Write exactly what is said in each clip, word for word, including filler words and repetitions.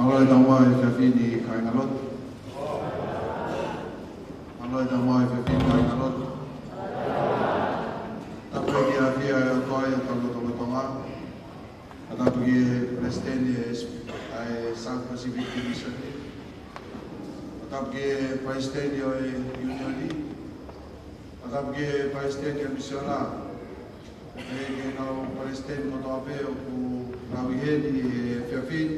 Mālō e tau mai e fiefia ni kāingalotu. Mālō e tau Mo e fefine ʻa e lotu. Tapu ki he ʻafio ʻa e ʻOtua ʻi hotau lotolotonga. Tapu ki he palesiteni ʻa e South Pacific Division. Tapu ki he palesiteni ʻo e ʻiunioni. Tapu ki he palesiteni ʻo e misiona. Pehē ki he kau palesiteni kotoa pē ʻoku nau ʻi heni he efiafi ni.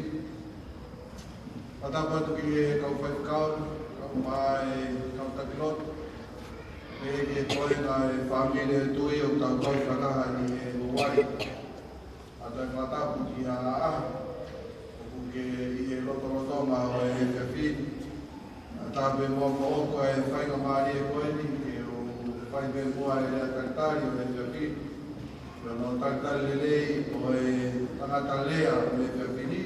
Tapu atu ki he kau faifekau, kau mai, kau taki lotu. Pehē ki he toenga ʻo e fāmili ʻo e tui ʻoku tau kau fakataha ʻi he ʻaho ni. ʻA e fakatapu ki he ʻaho ʻoku ke ʻi he lotolotonga ʻo e efiafi ni. Tapu mo hoʻomou ʻoatu e faingamālie ko eni ke u fai pē muʻa e lea talitali ʻo e efiafi ni. Ko hono talitali lelei ʻo e tangata lea ʻo e efiafi ni.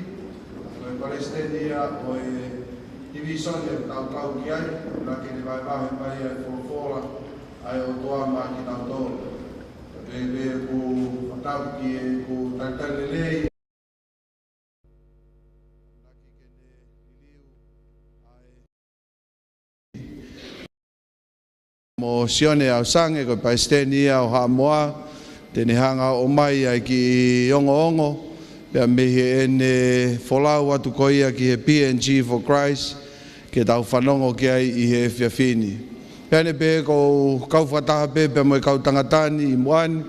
Ko e palesiteni ia ʻo e tivīsone ʻoku tau kau ki ai, ʻoku ne vahevahe mai ʻa e folofola ʻa e ʻOtua maʻa kitautolu. Pea pehē ʻoku ou fakatapu ki heʻeku talitali lelei. Mo Sione ʻAusange, ko e palesiteni ia ʻo Haʻamoa, te ne hanga ʻo ʻomai ʻa e kiʻi ongoongo, pea mei heʻene folau atu ko ia ki he P N G for Christ, ke tau fanongo ki ai ʻi he efiafi ni. Pea ne pehē ʻoku ou kau fakataha pē pea mo e kau tangata ni ʻi muʻa ni,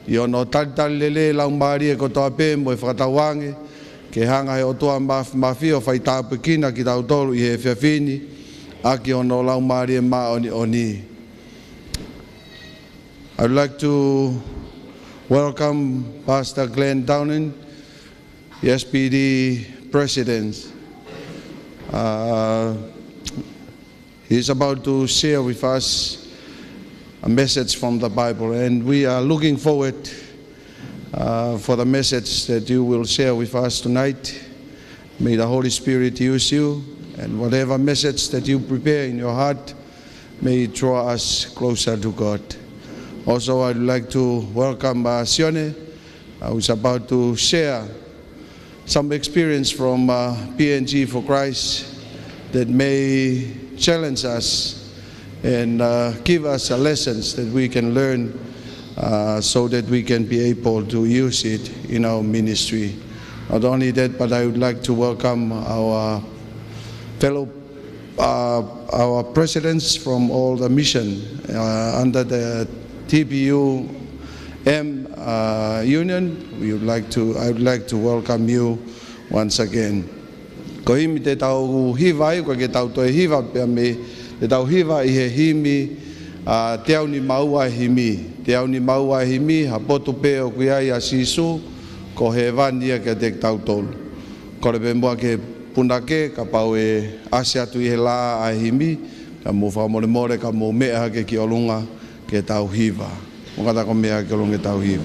ʻi hono talitali lelei laumālie kotoa pē mo e fakatauange, ke hanga he ʻOtua Māfimafi ʻo faitāpuekina kitautolu ʻi he efiafi ni, ʻaki hono Laumālie Māʻoniʻoni. I'd like to welcome Pastor Glenn Downing, the S P D President. Uh, he's about to share with us a message from the Bible, and we are looking forward, uh, for the message that you will share with us tonight. May the Holy Spirit use you, and whatever message that you prepare in your heart, may it draw us closer to God. Also, I'd like to welcome, uh, Sione, uh, who's about to share some experience from, uh, P N G for Christ that may challenge us and, uh, give us a lessons that we can learn, uh, so that we can be able to use it in our ministry. Not only that, but I would like to welcome our fellow, uh, our presidents from all the mission, uh, under the T P U M, uh, Union. We would like to, I would like to welcome you once again. Ko e himi te tau hiva ai, ko e ke tau toe hiva pea mei, te tau hiva ʻi he himi, ʻa, teau nima ua e himi. Teau nima ua e himi, ha potu pē ʻoku ʻi ai ʻa Sīsū, ko hēvani ia kiate kitautolu. Kole pē muʻa ke punake, kapau ʻe ʻasi atu ʻi he lā ʻa e himi, ka mou fakamolemole, ka mou meʻa hake ki ʻolunga ke tau hiva. Mou kātaki ʻo meʻa hake ki ʻolunga ke tau hiva.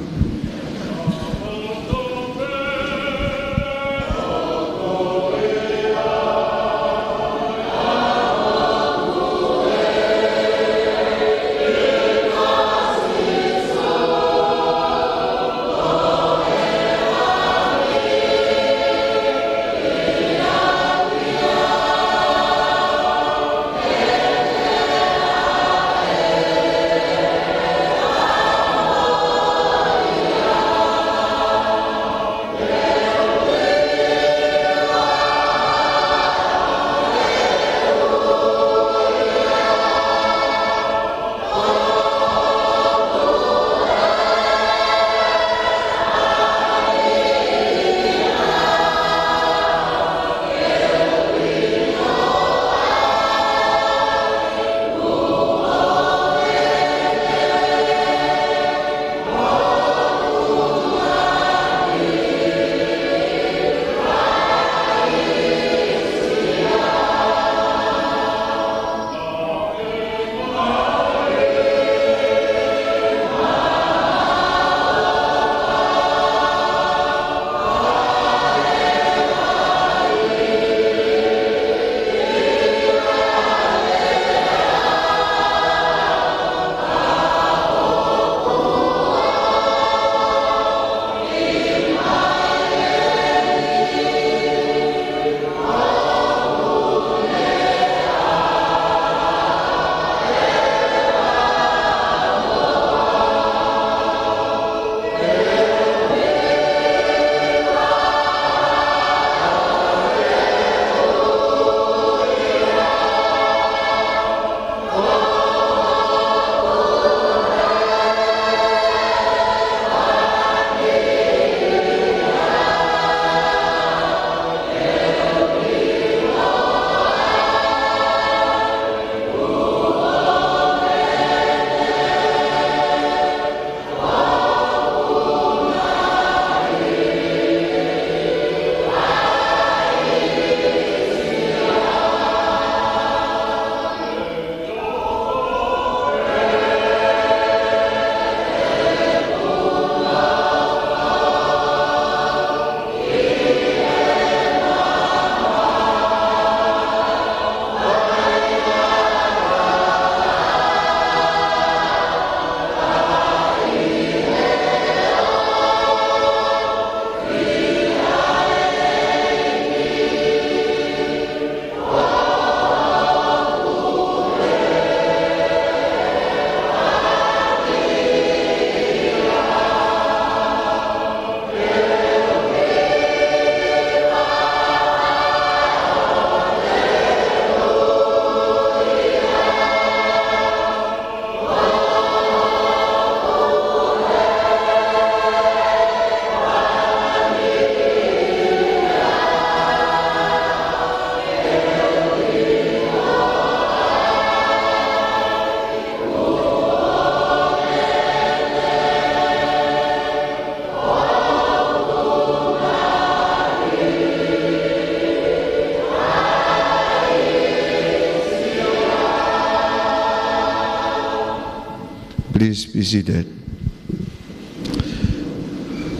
Please be seated.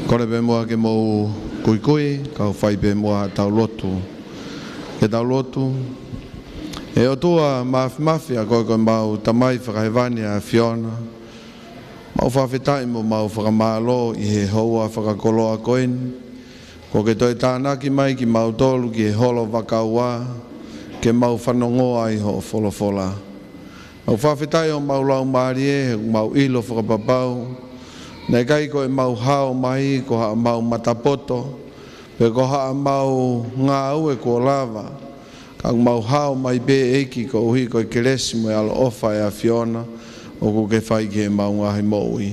Kole pē muʻa ke mou kuikui, kau fai pē muʻa haʻatau lotu. Ke tau lotu. ʻE ʻOtua Māfimafi, ʻa koe ko ʻemau Tamai Fakahēvani ʻa e ʻAfiona, mau fakafetaʻi mo mau fakamālō ʻi he houa fakakoloa ko eni, kuo ke toe tānaki mai kimautolu ki he holo vakaua, ke mau fanongo ai hoʻo folofola. Mau fakafetaʻi ʻo mau laumālie, he mau ʻilo fakapapau naʻe ʻikai ko ʻemau hao mai ko haʻamau matapoto, pe ko haʻamau ngāue kuo lava, ka mau hao mai pē ʻEiki koeʻuhi ko e kelesi mo e ʻaloʻofa ʻa e ʻAfiona ʻoku ke fai ki heʻemau ngaahi moʻui.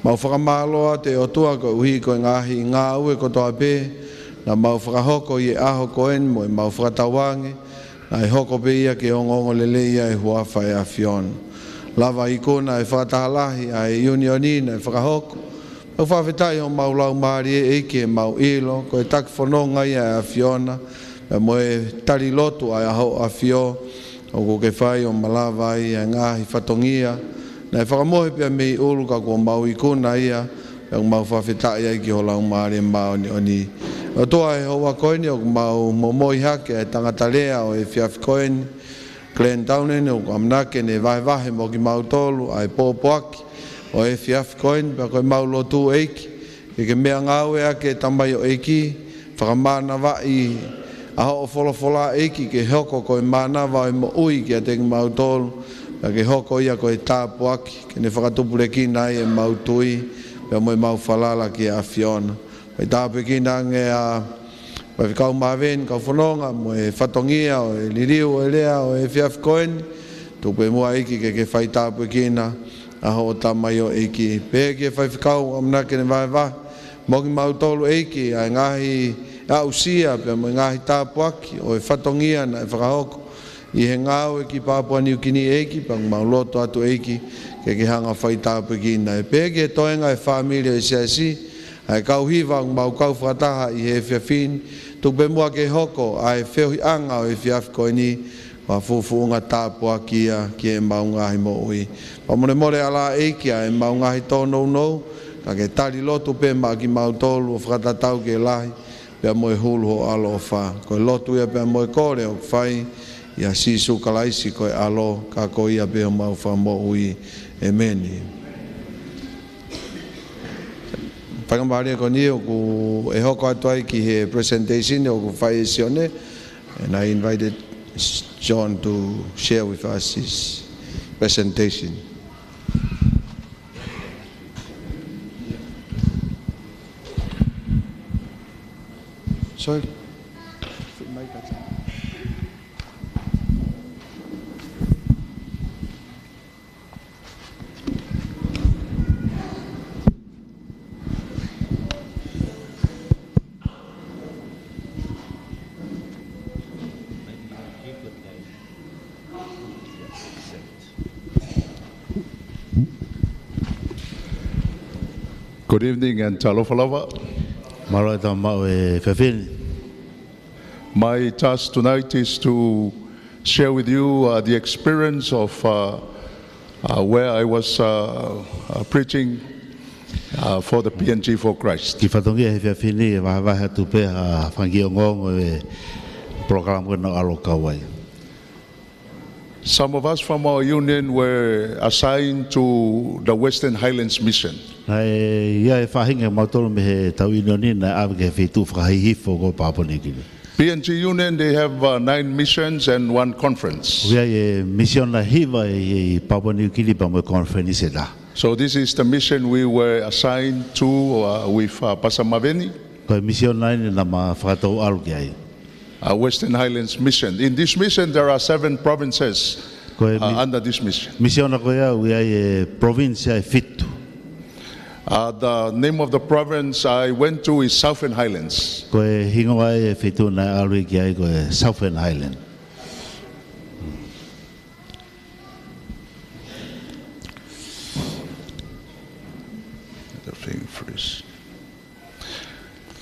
Mau fakamālō atu ʻe ʻOtua koeʻuhi ko e ngaahi ngāue kotoa pē naʻa mau fakahoko ʻi he ʻaho ko eni mo ʻemau fakatauange, naʻe hoko pē ia ke ongoongolelei ʻa e huafa ʻo e ʻAfiona. Lava ikuna ʻa e fakataha lahi ʻa e ʻiunioni naʻe fakahoko. Mau fakafetaʻi ʻo mau laumālie ʻEiki, he mau ʻilo ko e taki fononga ia ʻa e ʻAfiona, pea mo e tali lotu ʻa e ʻAho ʻo e ʻAfio, ʻoku ke fai ʻo malava ai ʻa e ngaahi fatongia naʻe fakamohe pea mei ʻulu, ka kuo mau ikuna ia, pea mau fakafetaʻi ai ki ho Laumālie Māʻoniʻoni. ʻOtua, he houa ko eni ʻoku mau momoi hake ʻa e tangata lea ʻo e efiafi ko eni, Glenn Townend, ʻoku ʻamanaki ke ne vahevahe mo kimautolu ʻa e pōpoaki ʻo e efiafi ko eni, pea ko ʻemau lotu ʻEiki, ke ke meʻangāueʻaki e tamaioʻeiki, fakamānavaʻi ʻa hoʻo folofola ʻEiki, ke hoko ko e mānava ʻo e moʻui kiate kimautolu, pea ke hoko ia ko e tāpuaki, ke ne fakatupulekina ai ʻemau tui, pea mo ʻemau falala ki he ʻAfiona. Fai tāpuekina ange ʻa Faifekau Maveni, kau fononga, mo e fatongia ʻo e liliu ʻo e lea ʻo e efiafi ko eni, tuku pē muʻa ʻEiki ke ke fai tāpuekina ʻa hoʻo tamaioʻeiki. Pehē ki he faifekau ʻamanaki ke ne vahevahe mo kimautolu ʻEiki ʻa e ngaahi aʻusia pea mo e ngaahi tāpuaki ʻo e fatongia naʻe fakahoko ʻi he ngāue ki Papua Niukini ʻEiki, pea mau lotu atu ʻEiki ke ke hanga fai tāpuekina. Pehē ki he toenga ʻo e fāmili ʻo e siasi, ʻa e kau hiva ʻoku mau kau fakataha ʻi he efiafi ni, tuku pē muʻa ke hoko ʻa e feohiʻanga ʻo e efiafi ko eni ko ha fuʻufuʻunga tāpuaki ia ki heʻemau ngaahi moʻui. Pea molemole ala ʻEiki ʻa ʻemau ngaahi tōnounou, ka ke tali lotu pē maʻa kimautolu ʻo fakatatau ki he lahi pea mo e hulu ho ʻaloʻofa. Ko e lotu ia pea mo e kole ʻoku fai ʻia Sīsū Kalaisi ko e ʻAlo, ka ko ia pē homau Fakamoʻui. ʻEmeni. Faingamālie ko eni ʻoku ʻe hoko atu ai ki he presentation ʻoku fai ʻe Sione, and I invited John to share with us his presentation. Sorry. Good evening and talofa lava. Mālō e tau maʻu e efiafi ni. My task tonight is to share with you, uh, the experience of, uh, uh, where I was, uh, uh, preaching, uh, for the P N G for Christ. Kiʻi fatongia he efiafi ni, ʻe vahevahe atu pē ha fanga kiʻi ongoongo e polokalama ko ena ʻo ʻAlo Kau Ai. Some of us from our union were assigned to the Western Highlands Mission. Naʻe ʻi ai e faʻahinga kimautolu mei heʻetau ʻiunioni naʻe ʻave ki he feituʻu fakahihifo ko Papua Niukini. P N G Union, they have, uh, nine missions and one conference. ʻOku ʻi ai e misiona ʻe hiva ʻi, ʻi Papua Niukini pea mo e konifelenisi ʻe taha. So this is the mission we were assigned to, uh, with, uh, Pastor Maveni. Ko e misiona eni naʻa ma fakatou ʻalu ki ai. Uh, Western Highlands Mission. In this mission, there are seven provinces, ko e uh, mi-, under this mission. Misiona ko ia ʻoku ʻi ai e province ʻe fitu. Uh, the name of the province I went to is Southern Highlands. Ko e hingoa e feituʻu naʻe ʻalu ki ai ko e Southern Highland. The thing freeze.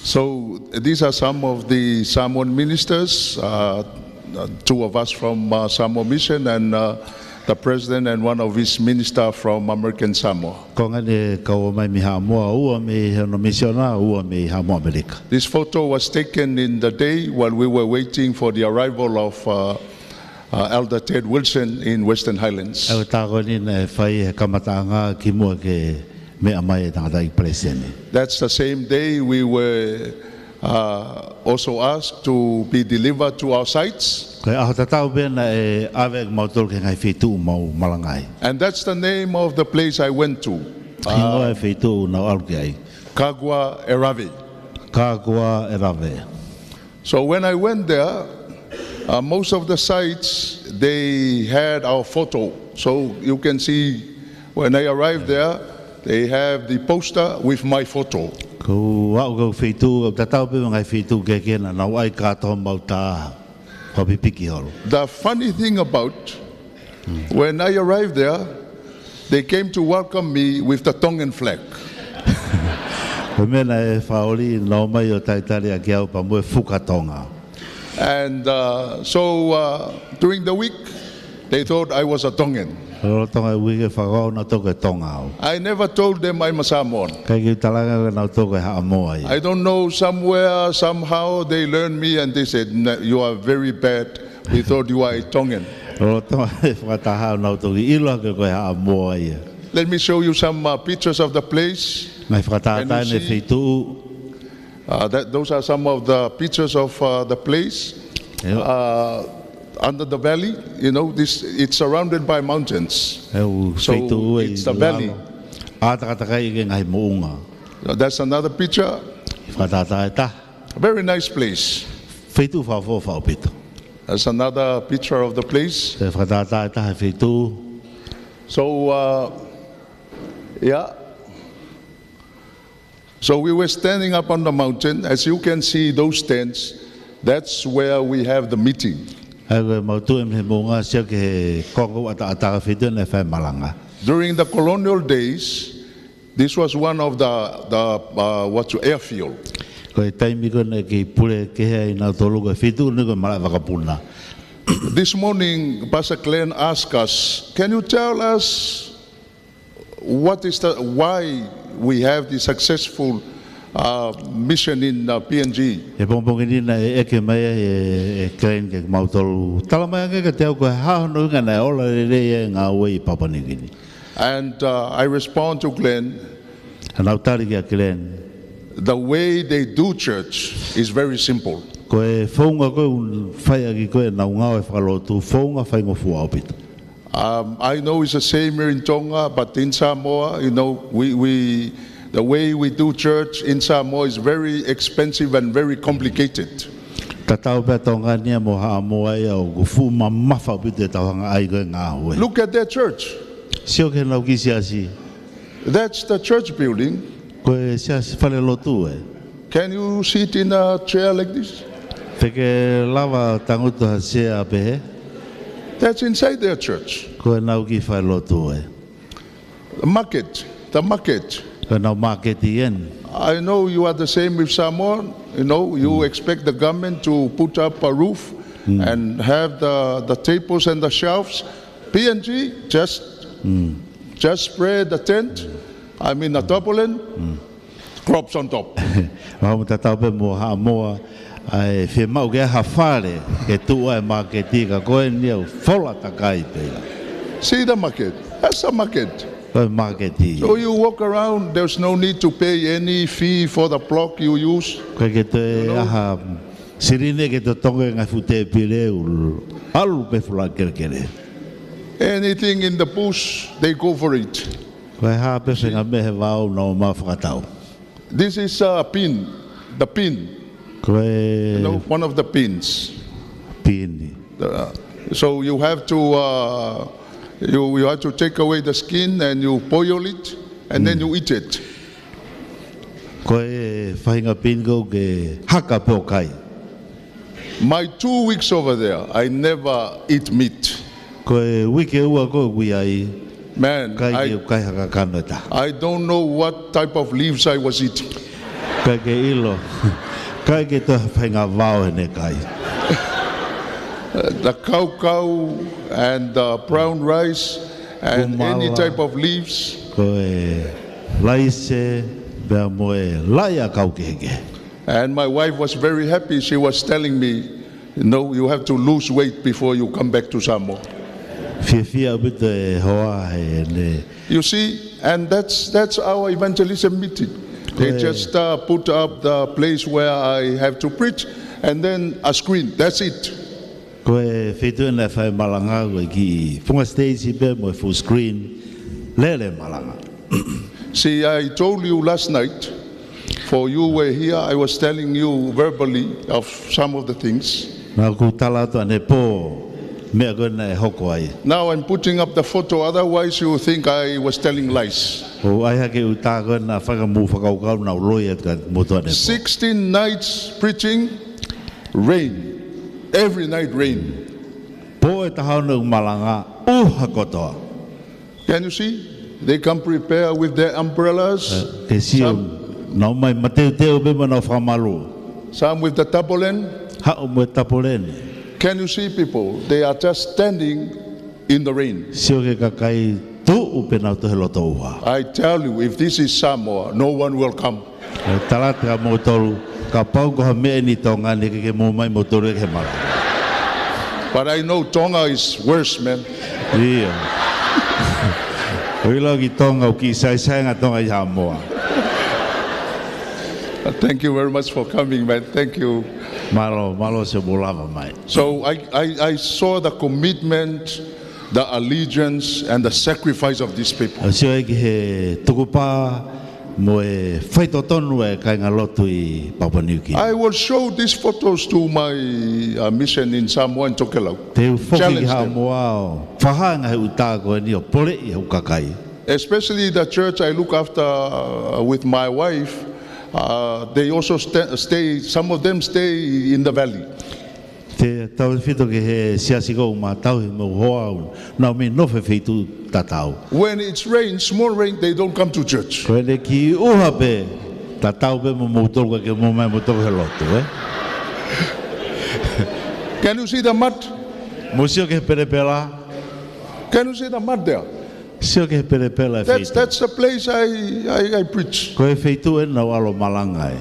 So these are some of the Samoan ministers, uh, uh, two of us from, uh, Samoa Mission and, uh, the president and one of his minister from American Samoa. Ko e ngaahi kau mai mei Haʻamoa, ua mei hono misiona, ua mei Haʻamoa ʻAmelika. This photo was taken in the day while we were waiting for the arrival of, uh, uh, Elder Ted Wilson in Western Highlands. ʻA e tā ko eni naʻe fai he kamataʻanga kimuʻa ke meʻa mai e tangataʻeiki palesiteni. That's the same day we were, uh, also asked to be delivered to our sites. Ko e ʻaho tatau pē naʻe ʻave kimautolu ki he ngaahi feituʻu ʻoku mau malanga ai. And that's the name of the place I went to. Hingoa e feituʻu naʻá ku ʻalu ki ai. Kagua Erave. Kagua Erave. So when I went there, uh, most of the sites, they had our photo. So you can see when I arrived there, they have the poster with my photo. Ko au ko e feituʻu, ʻoku tatau pē mo e ngaahi feituʻu kehekehe naʻa nau ʻai kātoa homau tā. Ko e pipiki holo. The funny thing about, when I arrived there, they came to welcome me with the Tongan flag. Ko e meʻa naʻe fakaʻoli, nau ō mai ʻo talitali ʻaki au pea mo e fuka Tonga. And, uh, so, uh, during the week, they thought I was a Tongan. Lolotonga e uike fakaʻosi naʻa nau tui ko e Tonga au. I never told them I'm a Samoan. ʻIkai ke u talaange naʻa nau tui ko e Haʻamoa ia. I don't know, somewhere, somehow, they learned me and they said, "No, you are very bad. We thought you are a Tongan." Lolotonga e fakataha naʻa nau toki ʻilo hake ko e Haʻamoa ia. Let me show you some, uh, pictures of the place. Ngaahi fakatātā ʻeni e feituʻu. Uh, that, those are some of the pictures of, uh, the place. ʻIo. Uh, under the valley, you know, this, it's surrounded by mountains. ʻE, ʻū feituʻu ʻi lalo. So it's the valley. ʻA takatakai ki he ngaahi moʻunga. Uh, that's another picture. Fakatātā ʻe taha. A very nice place. Feituʻu fakaʻofoʻofa ʻaupito. That's another picture of the place. ʻE, fakatātā ʻe taha e feituʻu. So, uh, yeah. So we were standing up on the mountain. As you can see, those tents, that's where we have the meeting. ʻA ia ko e mau tuʻu ʻi he moʻunga, sio ki he konga ʻataʻatā feituʻu naʻe fai e malanga. During the colonial days, this was one of the, the, uh, what you, airfield. Ko e taimi ko ē naʻe kei pule kehe ai nautolu ko e feituʻu ni ko e malaʻe vakapuna. This morning, Pastor Glenn asked us, "Can you tell us what is the, why we have the successful, uh, mission in, uh, P N G?" He pongipongi ni naʻe ʻeke mai ai ʻe, ʻe Glenn kiate kimautolu. Tala mai ange kiate au ko e hā hono ʻuhinga naʻe ola lelei e ngāue ʻi Papua New Guinea. And, uh, I respond to Glenn, Naʻá ku tali kia Glenn. The way they do church is very simple. Ko e founga ko ē ʻoku fai ʻaki ko ē ʻenau ngāue fakalotu, founga faingofua ʻaupito. Um, I know it's the same here in Tonga, but in Samoa, you know, we, we, the way we do church in Samoa is very expensive and very complicated. Tatau pē ʻa Tonga ni mo Haʻamoa ia, ʻoku fuʻu mamafa ʻaupito ʻetau hanga ʻai ko ē ngāue. Look at their church. Sio ki heʻenau kiʻi siasi. That's the church building. Ko e siasi, fale lotu ē. Can you sit in a chair like this? Te ke lava tangutu ha sea pehē? That's inside their church. Ko ʻenau kiʻi fale lotu ē. The market, the market. Ko ʻenau māketi ʻeni. I know you are the same with Samoa. You know, you expect the government to put up a roof and have the, the tables and the shelves. P N G, just, just spread the tent. I mean, a tarpaulin, crops on top. Mahalo tatau pē mo Haʻamoa, ʻa e fiemaʻu ke ʻai ha fale ke tuʻu ai e māketi, ka ko eni ʻoku fola takai pē ia. See the market. That's a market. Ko e māketi. So you walk around, there's no need to pay any fee for the block you use. ʻIkai ke toe ʻai ha silini ke totongi e ngaahi fuʻu tēpile, ʻalu pē fuʻu laʻi kelekele. Anything in the bush, they go for it. Ko e hā pē faʻahinga meʻa he vao, nau ō mai ʻo fakatau. This is a pin, the pin. Ko e You know, one of the pins. Pini. Uh, so you have to, uh, you, you have to take away the skin and you boil it and then you eat it. Ko e faʻahinga pini ko ē ke haka pē ʻo kai. My two weeks over there, I never eat meat. Ko e uike ua ko ē ʻoku ou ʻi ai, Man, ʻikai ke u kai ha kakano ʻe taha. I don't know what type of leaves I was eating. ʻIkai ke ʻilo. ʻIkai ke toe faʻahinga vao ʻeni ʻe kai. The kaukau and the brown rice and any type of leaves. Ko e laise, pea mo e laʻi ʻakau kehekehe. And my wife was very happy. She was telling me, "No, you have to lose weight before you come back to Samoa." Fiefia ʻaupito e hoa he ne You see, and that's, that's our evangelism meeting. They just, uh, put up the place where I have to preach, and then a screen. That's it. Ko e feituʻu naʻe fai malanga ko e kiʻi funga stage pē mo e full screen, lele malanga. See, I told you last night, for you were here, I was telling you verbally of some of the things. Naʻá ku tala atu ʻanepō meʻa ko ē naʻe hoko ai. Now I'm putting up the photo, otherwise you think I was telling lies. ʻOku ʻai hake ʻuta ko ē naʻe fakamuʻa fakakaukau naʻá ku loi atu kia moutolu ʻanepō. Sixteen nights preaching, rain. Every night rain. Pō ʻe taha ono ʻeku malanga, ʻuha kotoa. Can you see? They come prepared with their umbrellas. Ke sio, nau mai mateuteu pē mo ʻenau fakamalū. Some with the tarpaulin. Haʻu mo e tapoleni. Can you see people? They are just standing in the rain. Sio ki he kakai tuʻu pē nautolu he loto ʻuha. I tell you, if this is Samoa, no one will come. ʻE tala atu kia moutolu, kapau ko ha meʻa eni Tonga ni, ʻikai ke mou mai moutolu ia ki he malanga. But I know Tonga is worse, man. ʻIo. ʻOku ʻilo ki Tonga ʻoku kiʻi saisainga Tonga ʻi Samoa. Thank you very much for coming, man. Thank you. Mālō, mālō siʻomou lava mai. So I, I, I saw the commitment, the allegiance, and the sacrifice of these people. ʻOku sio ai ki he tukupā mo e faitotonu e kāingalotu ʻi Papua New Guinea. I will show these photos to my, uh, mission in Samoa and Tokelau. Te u foki ki Haʻamoa ʻo fakahā e ngaahi ʻuta ko eni ʻo poleʻi hoku kakai. Especially the church I look after, uh, with my wife, uh, they also sta-, stay, some of them stay in the valley. Te tautefito ki he siasi ʻoku ma tauhi mo hoʻo au, nau ō mai ʻo nofo he feituʻu tatau. When it's rain, small rain, they don't come to church. Ko ʻene kiʻi ʻuha pē, tatau pē mo moutolu, ʻikai ke mou mai moutolu he lotu, ē? Can you see the mud? Mou sio ki he pelepela? Can you see the mud there? Sio ki he pelepela e feituʻu. That's the place I, I, I preach. Ko e feituʻu ē naʻá ku ʻalu ʻo malanga ai.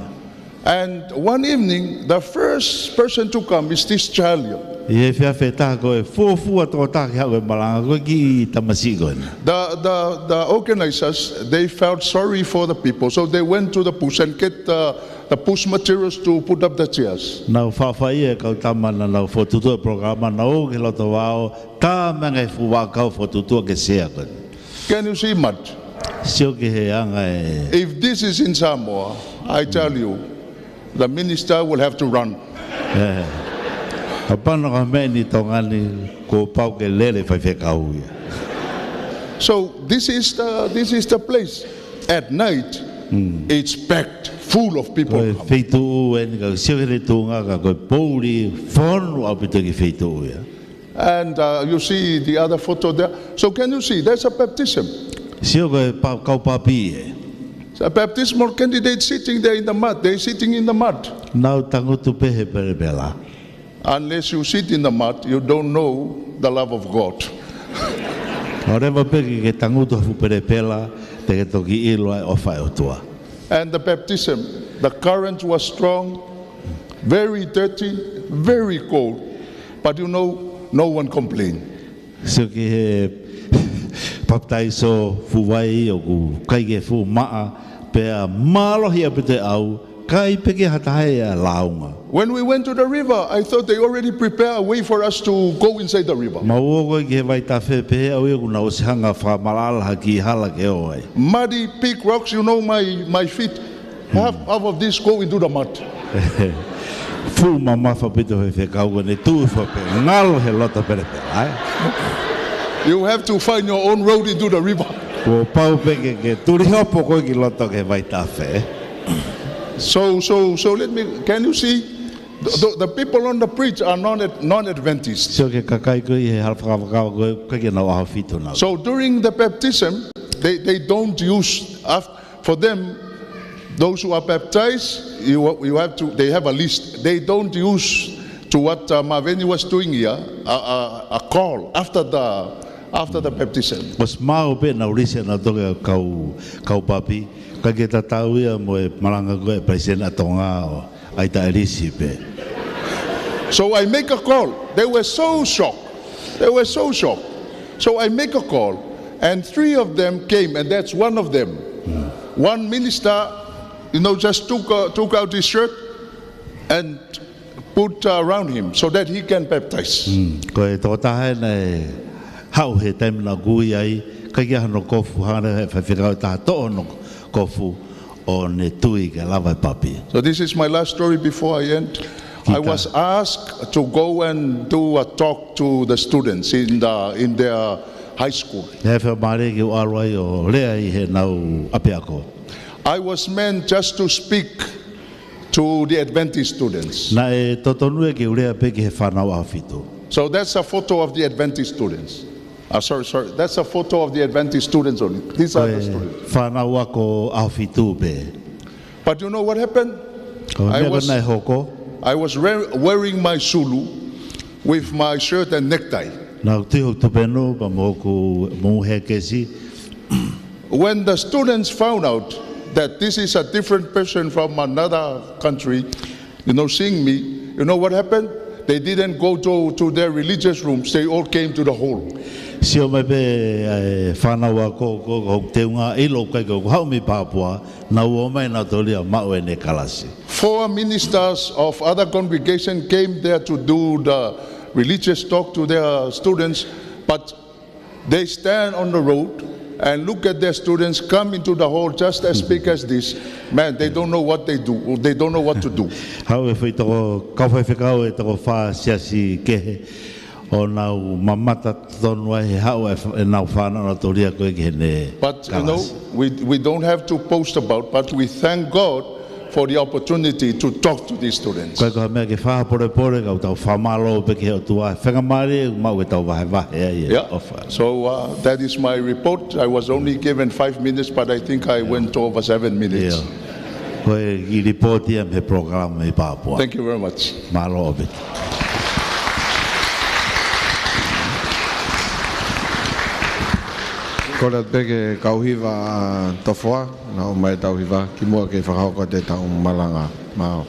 And one evening, the first person to come is this child here. ʻI he efiafi ʻe taha ko e fuofua tokotaha ke haʻu ki he malanga ko e kiʻi tamasiʻi ko eni. The, the, the organizers, they felt sorry for the people, so they went to the bush and get the, the bush materials to put up the chairs. Nau faʻa fai e kau tama naʻa nau fokotuʻutuʻu e polokalama, nau ō ki loto vao, tā mai e ngaahi fuʻu vaʻakau fokotuʻutuʻu e sea ko eni. Can you see mud? Sio ki he anga e If this is in Samoa, I tell you, the minister will have to run. ʻE. Kapau ko ha meʻa eni Tonga ni, kuo pau ke lele faifekau ia. So this is the, this is the place. At night, it's packed, full of people come. Ko e feituʻu eni ka sio ki he tuʻunga ka ko e poʻuli fonu ʻaupito ki he feituʻu ia. And, uh, you see the other photo there. So can you see? There's a baptism. Sio ko e pa-, kau papie. A baptismal candidate sitting there in the mud. They're sitting in the mud. Nau tangutu pē he pelepela. Unless you sit in the mud, you don't know the love of God. ʻOua leva pē ke, ke tangutu he fuʻu pelepela, te ke toki ʻilo ai e ʻofa ʻa e ʻOtua. And the baptism, the current was strong, very dirty, very cold. But you know, no one complained. Sio ki he papitaiso, fuʻu vai ʻoku ʻikai ke fuʻu maʻa, pea mālohi ʻaupito e ʻau, ʻikai pē ke ha taha ia lāunga. When we went to the river, I thought they already prepare a way for us to go inside the river. Mau ō ko ē ki he vaitafe, pehē ʻe au ia kuo nau ʻosi hanga ʻo fakamaʻalaʻala ha kiʻi hala ke ō ai. Muddy, big rocks, you know, my, my feet. Half, half of this go into the mud. Fuʻu mamafa ʻaupito e faifekau ko eni, tuʻu hifo pē, ngalo he loto pelepela, ē? You have to find your own road into the river. Kuo pau pē ke, ke tulihopo koe ki loto ki he vaitafe. So, so, so let me, can you see? The, the, the people on the bridge are non, non-Adventist. Sio ki he kakai ko ē ʻi he hala fakavakavaka ko ē, ʻikai ke nau ʻaho fitu nau. So during the baptism, they, they don't use, af-, for them, those who are baptized, you, you have to, they have a list. They don't use to what, uh, Maveni was doing here, a, a, a call after the, after the baptism. ʻOsi maʻu pē ʻenau lisi ʻenau toki kau, kau papi, ʻikai ke tatau ia mo e malanga ko ē ʻa e Palesiteni ʻa Tonga ʻo ʻai taʻelisi pē. So I make a call. They were so shocked. They were so shocked. So I make a call, and three of them came, and that's one of them. One minister, you know, just took, uh, took out his shirt and put, uh, around him so that he can baptize. Mm. Ko e tokotaha ē naʻe haʻu he taimi naʻa ku ui ai, ʻikai ke ʻi ai hano kofu, hanga ʻe he faifekau ʻe taha ʻo toʻo hono kofu ʻo ne tui ke lava e papi. So this is my last story before I end. I was asked to go and do a talk to the students in the, in their high school. Naʻe fakamālō ke u ʻalu ai ʻo lea ʻi heʻenau ʻapiako. I was meant just to speak to the Adventist students. Naʻe totonu ia ke u lea pē ki he fānau ʻaho fitu. So that's a photo of the Adventist students. Uh, sorry, sorry. That's a photo of the Adventist students only. These are the students. Fānau ako ʻaho fitu pē. But you know what happened? Ko e meʻa ko ē naʻe hoko. I was re-, wearing my sulu with my shirt and necktie. Naʻa ku tui hoku tupenu pea mo hoku moʻunga hēkesi. When the students found out that this is a different person from another country, you know, seeing me, you know what happened? They didn't go to, to their religious rooms. They all came to the hall. Sio mai pē ʻa e fānau ako ko, ko hoku teunga, ʻilo ʻikai ko ʻeku haʻu mei Papua, nau ō mai nautolu ia ʻo maʻu ʻene kalasi. Four ministers of other congregation came there to do the religious talk to their students, but they stand on the road and look at their students come into the hall just as big as this. Man, they don't know what they do. They don't know what to do. Haʻu e foʻi toko, kau faifekau ʻe toko fā siasi kehe ʻo nau mamata tonu ai he haʻu e f-, ʻenau fānau nautolu ia ko ē ki heʻene kalasi. But, you know, we, we don't have to boast about, but we thank God for the opportunity to talk to these students. ʻIkai ko ha meʻa ke fakapolepole, ka ʻoku tau fakamālō pē ki he ʻOtua, fakamālō ʻoku maʻu ke tau vahevahe ai e ʻofa. So, uh, that is my report. I was only given five minutes, but I think I went over seven minutes. Ko e kiʻi lipooti ia mei he polokalama mei Papua. Thank you very much. Mālō ʻaupito. Kole atu pē ki he kau hiva ʻa Tofoa, nau ō mai e tau hiva, kimuʻa ke fakahoko atu e tau malanga. Mālō.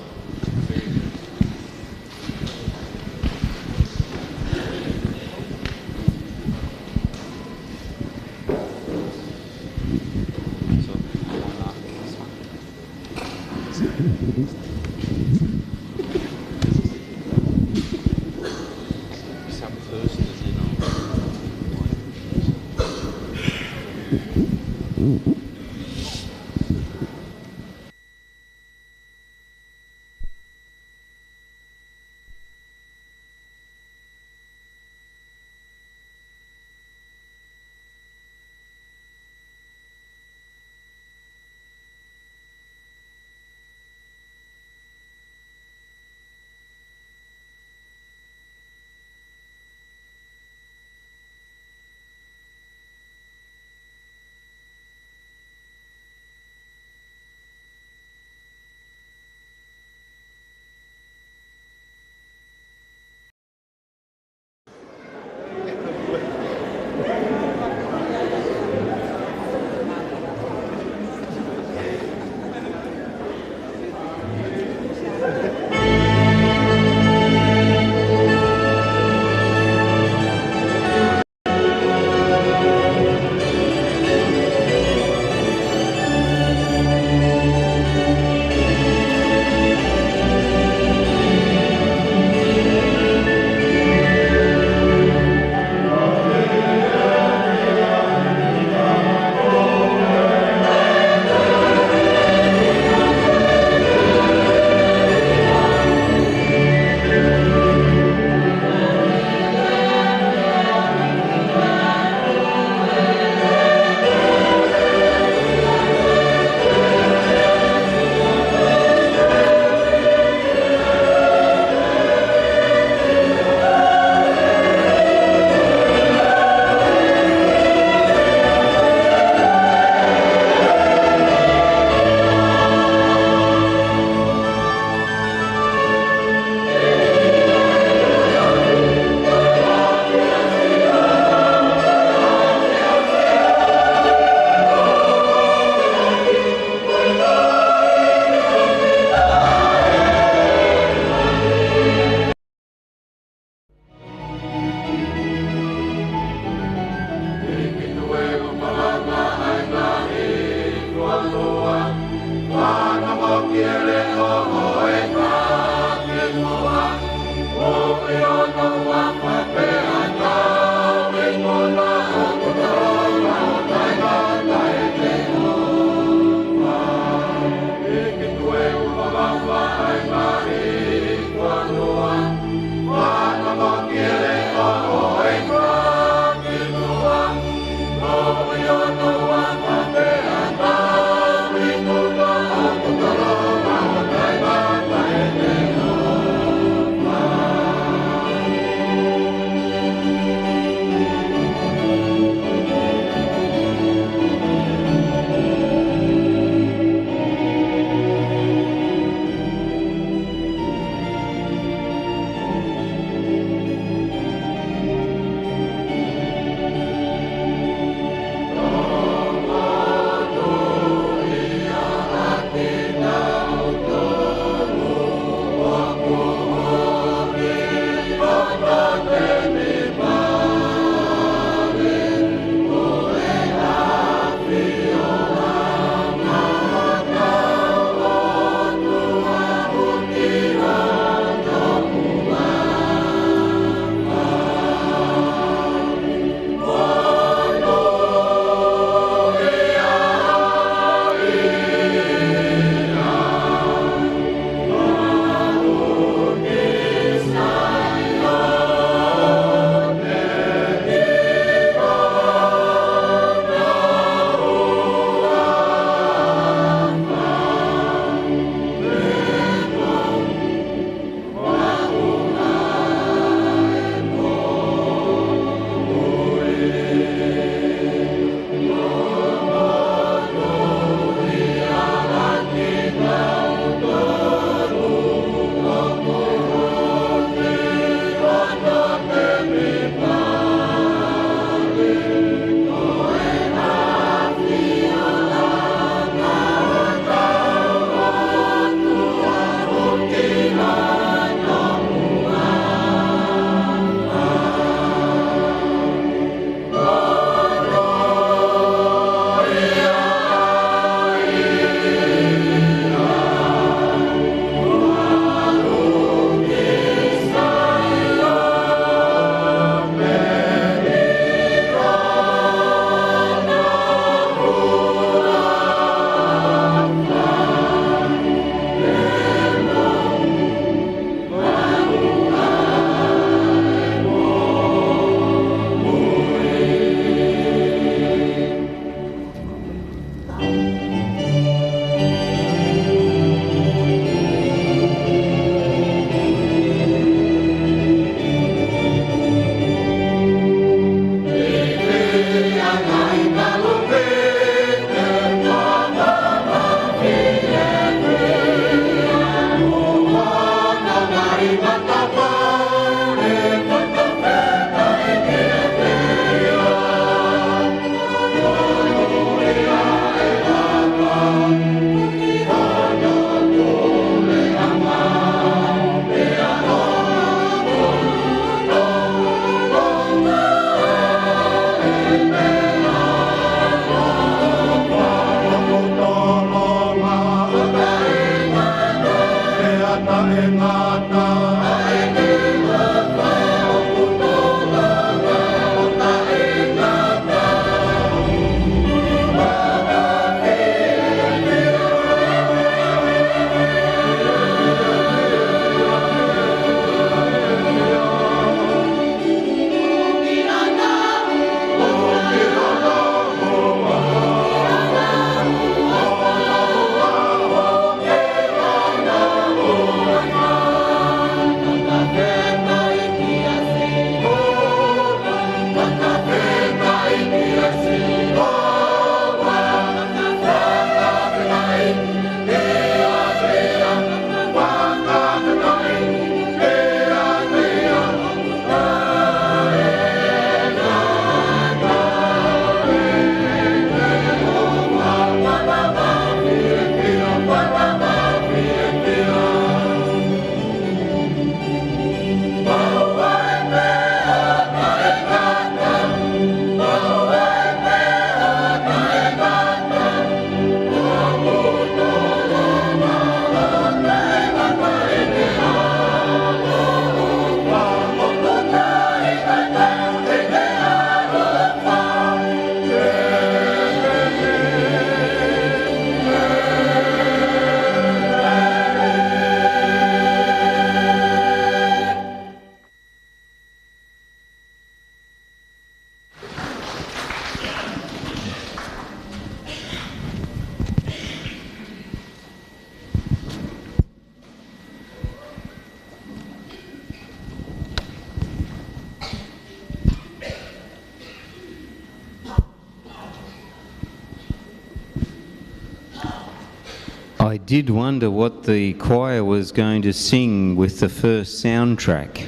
I did wonder what the choir was going to sing with the first soundtrack.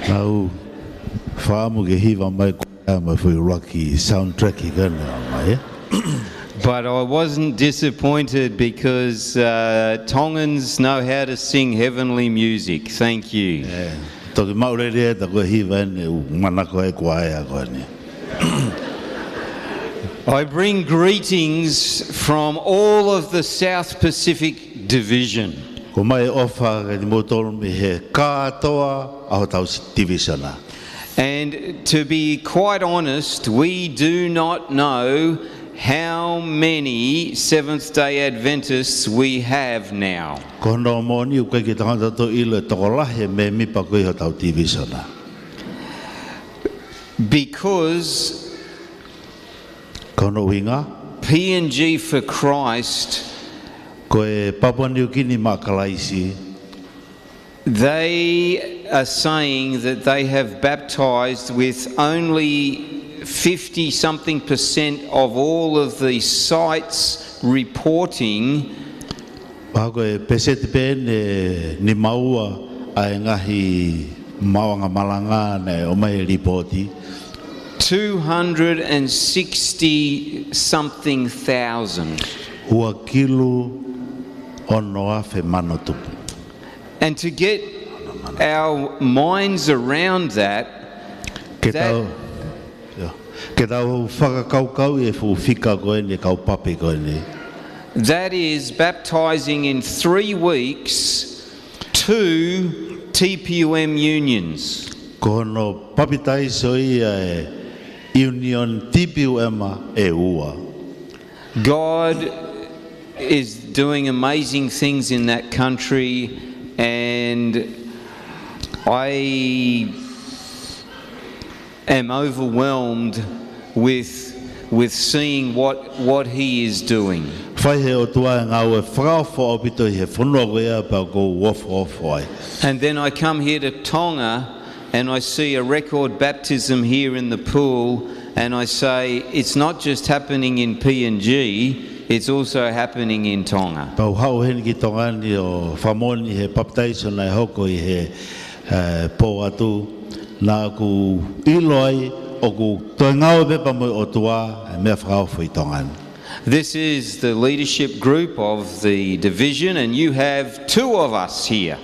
Naʻá ku fakaʻamu ke hiva mai ko ia mo e foʻi ʻuluaki soundtrack ko ena mai, ē? But I wasn't disappointed because uh, Tongans know how to sing heavenly music. Thank you. Ē, toki maʻu lelei ʻeta ko e hiva eni, ʻū manako ʻa e kuaea ko eni. I bring greetings from all of the South Pacific Division. ʻOku ʻomai ʻofa kiate kimoutolu mei he kātoa ʻa hotau tivīsone. And to be quite honest, we do not know how many Seventh day Adventists we have now. Ko hono moʻoni ʻoku ʻikai ke tau toe ʻilo e tokolahi e mēmipa ko ia ʻi hotau tivīsone. Because Ko hono ʻuhinga, PNG for Christ, ko e Papua Niukini maʻa Kalaisi, they are saying that they have baptized with only fifty something percent of all of the sites reporting pea ko e peseti pē eni ʻe nimaua ʻa e ngaahi maʻuʻanga malanga naʻe ʻomai e lipooti. two hundred sixty something thousand. Ua kilu ono afe mano tupu. And to get our minds around that, Ke that, tau, ia. Ke tau fakakaukauʻi e fuʻu fika ko eni, kau papi ko eni. that is baptizing in three weeks two T P U M unions. Ko hono papitaiso ia e Union T P U M ʻe ua. God is doing amazing things in that country, and I am overwhelmed with, with seeing what, what he is doing. Fai he ʻOtua e ngāue fakaofo ʻaupito ʻi he fonua ko ia pea ʻoku ou ofoofo ai. And then I come here to Tonga and I see a record baptism here in the pool, and I say, it's not just happening in PNG, it's also happening in Tonga. Pea u haʻu heni ki Tonga ni ʻo fakamoʻoni he papitaiso naʻe hoko ʻi he, ē, pō atu, naʻá ku ʻilo ai ʻoku toe ngāue pē pea mo e ʻOtua e meʻa fakaofo ʻi Tonga ni. This is the leadership group of the division, and you have two of us here.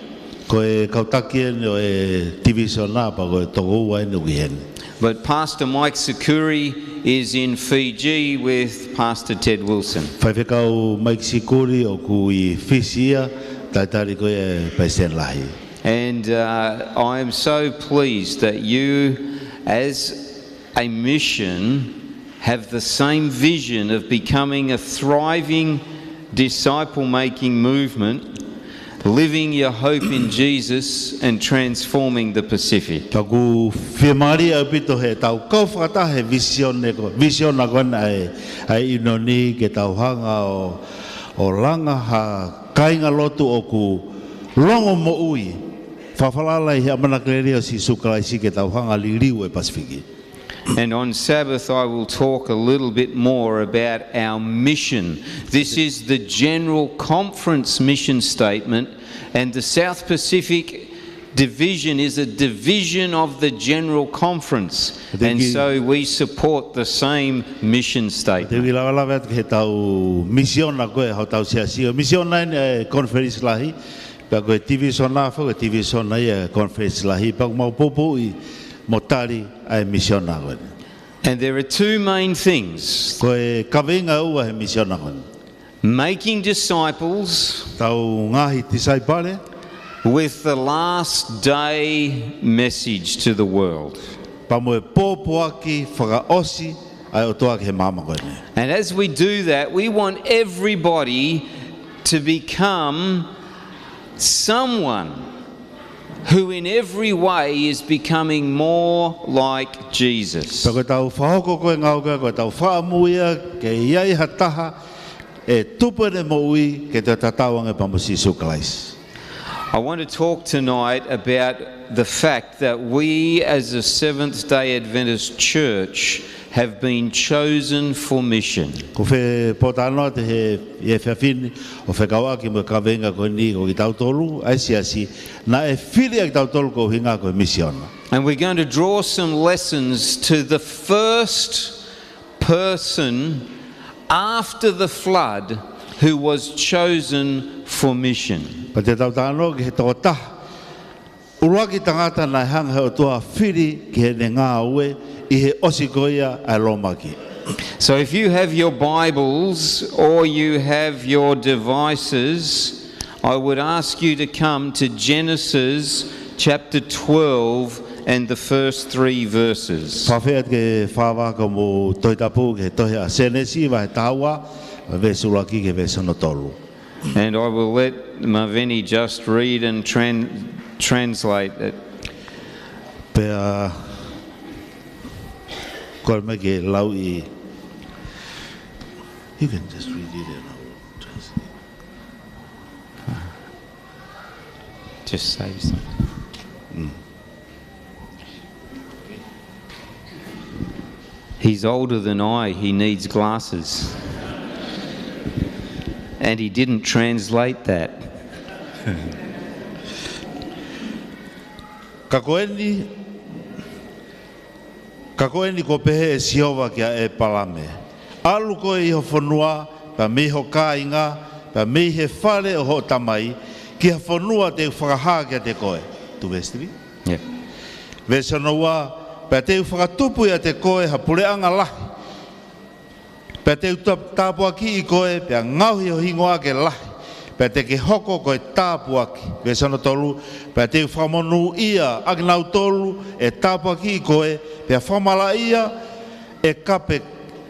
Ko e kau taki eni ʻo e tivīsone pea ko e toko ua eni ʻoku ʻi heni. But Pastor Mike Sukuri is in Fiji with Pastor Ted Wilson. Faifekau Mike Sikuri ʻoku ʻi Fisi ia, talitali ko ia ʻe Palesiteni Lahi. And uh, I am so pleased that you, as a mission, have the same vision of becoming a thriving disciple making movement, living your hope in Jesus, and transforming the Pacific. Pea ʻoku fiemālie ʻaupito he tau kau fakataha he vīsone ko, vīsone ko ena ʻa e, ʻa e ʻIunoni ke tau hanga ʻo, ʻo langa ha kāingalotu ʻoku longomoʻui, fakafalala ʻi he ʻamanaki lelei ʻo Sīsū Kalaisi ke tau hanga ʻo liliu e Pasifiki. And on Sabbath, I will talk a little bit more about our mission. This is the General Conference mission statement, and the South Pacific Division is a division of the General Conference, and so we support the same mission statement. Te u kiʻi lavalava atu ki he tau misiona ko ē hotau siasi. Ko e misiona eni ʻa e Konifelenisi Lahi, pea ko e tivīsone foki, ko e tivīsone ia ʻa e Konifelenisi Lahi, pea ʻoku mau poupouʻi mo tali ʻa e misiona ko eni. And there are two main things. Ko e kaveinga ʻe ua he misiona ko eni. Making disciples Tau ngaahi tisaipale with the last day message to the world. pea mo e pōpoaki fakaʻosi ʻa e ʻOtua ki he māmani ko eni. And as we do that, we want everybody to become someone who in every way is becoming more like Jesus. Pea ko ʻetau fakahoko ko ē ngāue ko ē, ko ʻetau fakaʻamu ia ke ʻi ai ha taha ʻe tupu ʻene moʻui ke toe tatau ange pea mo Sīsū Kalaisi. I want to talk tonight about the fact that we as a Seventh-day Adventist church have been chosen for mission. Ko e pōtalanoa atu he, he efiafi ni ʻo fekauʻaki mo e kaveinga ko eni, ko kitautolu ʻa e siasi naʻe fili ʻa kitautolu koeʻuhinga ko e misiona. And we're going to draw some lessons to the first person after the flood who was chosen for mission. Pea te tau talanoa ki he tokotaha ʻuluaki tangata naʻe hanga he ʻOtua ʻo fili ki heʻene ngāue ʻi he ʻosi ko ia ʻa e lōmaki. So if you have your Bibles or you have your devices, I would ask you to come to Genesis chapter twelve and the first three verses. Fakafeʻiloaki ke fakavakai mo e Tohi Tapu ki he tohi ʻa Sēnesi vahe taha ua, veesi ʻuluaki ki he veesi hono tolu. And I will let Maveni just read and tran-, translate it. Pea, kole mai ke lau ʻi. You can just read it and I will translate. Just say something. Mm. He's older than I, he needs glasses. And he didn't translate that. Ka ko eni, ka ko eni kuo pehē ʻe Sihova kia ʻĒpalame, ʻAlu koe ʻi ho fonua, pea mei ho kāinga, pea mei he fale ʻo hoʻo tamai, ki ha fonua te u fakahā kiate koe. Tu veesi three? Yeah. Veesi hono ua, pea te u fakatupu ʻiate koe ha puleʻanga lahi, pea te u ta-, tāpuakiʻi koe, pea ngaohi ho hingoa ke lahi, pea te ke hoko ko e tāpuaki. Veesi hono tolu, pea te u fakamonūʻia ʻakinautolu ʻe tāpuakiʻi koe, pea fakamalaʻia ʻe kape-,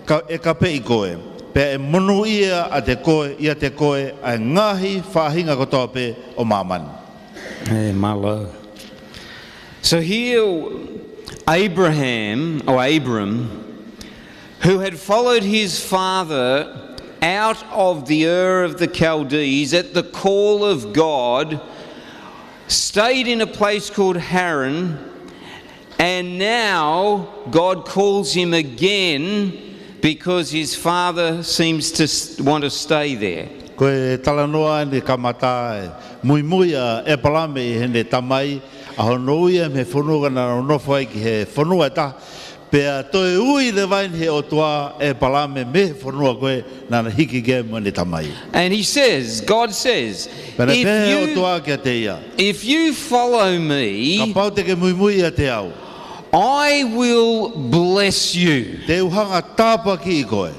ka-, ʻe kapeʻi koe, pea ʻe monūʻia ʻiate koe, ʻiate koe ʻa e ngaahi faʻahinga kotoa pē ʻo māmani. ʻE mālō. So here, Abraham, or Abram, who had followed his father out of the Ur of the Chaldees at the call of God, stayed in a place called Haran, and now God calls him again because his father seems to s-, want to stay there. Ko e talanoa eni kamata ʻe muimui ʻa ʻĒpalame ʻi heʻene tamai, ʻa hono ui ia mei he fonua naʻa nau nofo ai ki he fonua ʻe taha. Pea toe ui leva eni he ʻOtua ʻa ʻĒpalame mei he fonua ko ē naʻa na hiki ki ai mo ʻene tamai. And he says, God says, Pea naʻe pehē he ʻOtua kiate ia, if you follow me, kapau te ke muimui ʻiate au, I will bless you. Te u hanga tāpuakiʻi koe.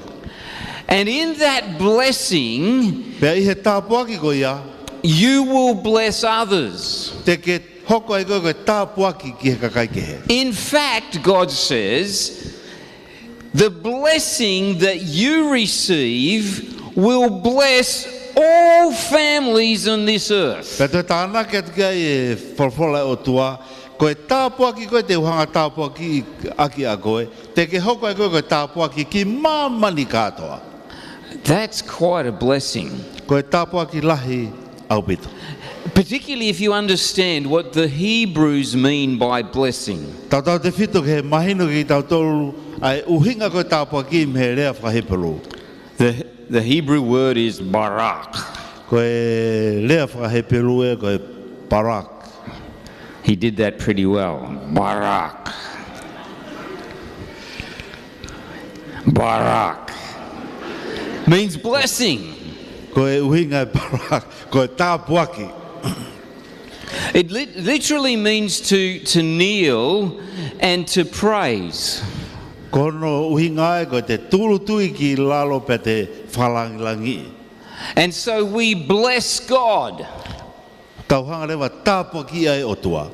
And in that blessing, Pea ʻi he tāpuaki ko ia, you will bless others. Te ke hoko ai koe ko e tāpuaki ki he kakai kehe. In fact, God says, the blessing that you receive will bless all families on this earth. Pea toe tānaki atu ki ai e folofola ʻa e ʻOtua, ko e tāpuaki ko ē te u hanga tāpuakiʻi ʻaki ʻa koe, te ke hoko ai koe ko e tāpuaki ki māmani kātoa. That's quite a blessing. Ko e tāpuaki lahi ʻaupito. Particularly if you understand what the Hebrews mean by blessing. Tautautefito ke mahino kiate kitautolu ʻa e ʻuhinga ko e tāpuaki mei he lea faka-Hepelū. The, the Hebrew word is barak. Ko e lea faka-Hepelū ē ko e barak. He did that pretty well. Barak. Barak means blessing. Ko e ʻuhinga e barak, ko e tāpuaki. It lit-, literally means to, to kneel and to praise. Ko hono ʻuhinga ē ko e te tūʻulutui ki lalo pea te fakalāngilangiʻi. And so we bless God. Tau hanga leva tāpuakiʻi ʻa e ʻOtua.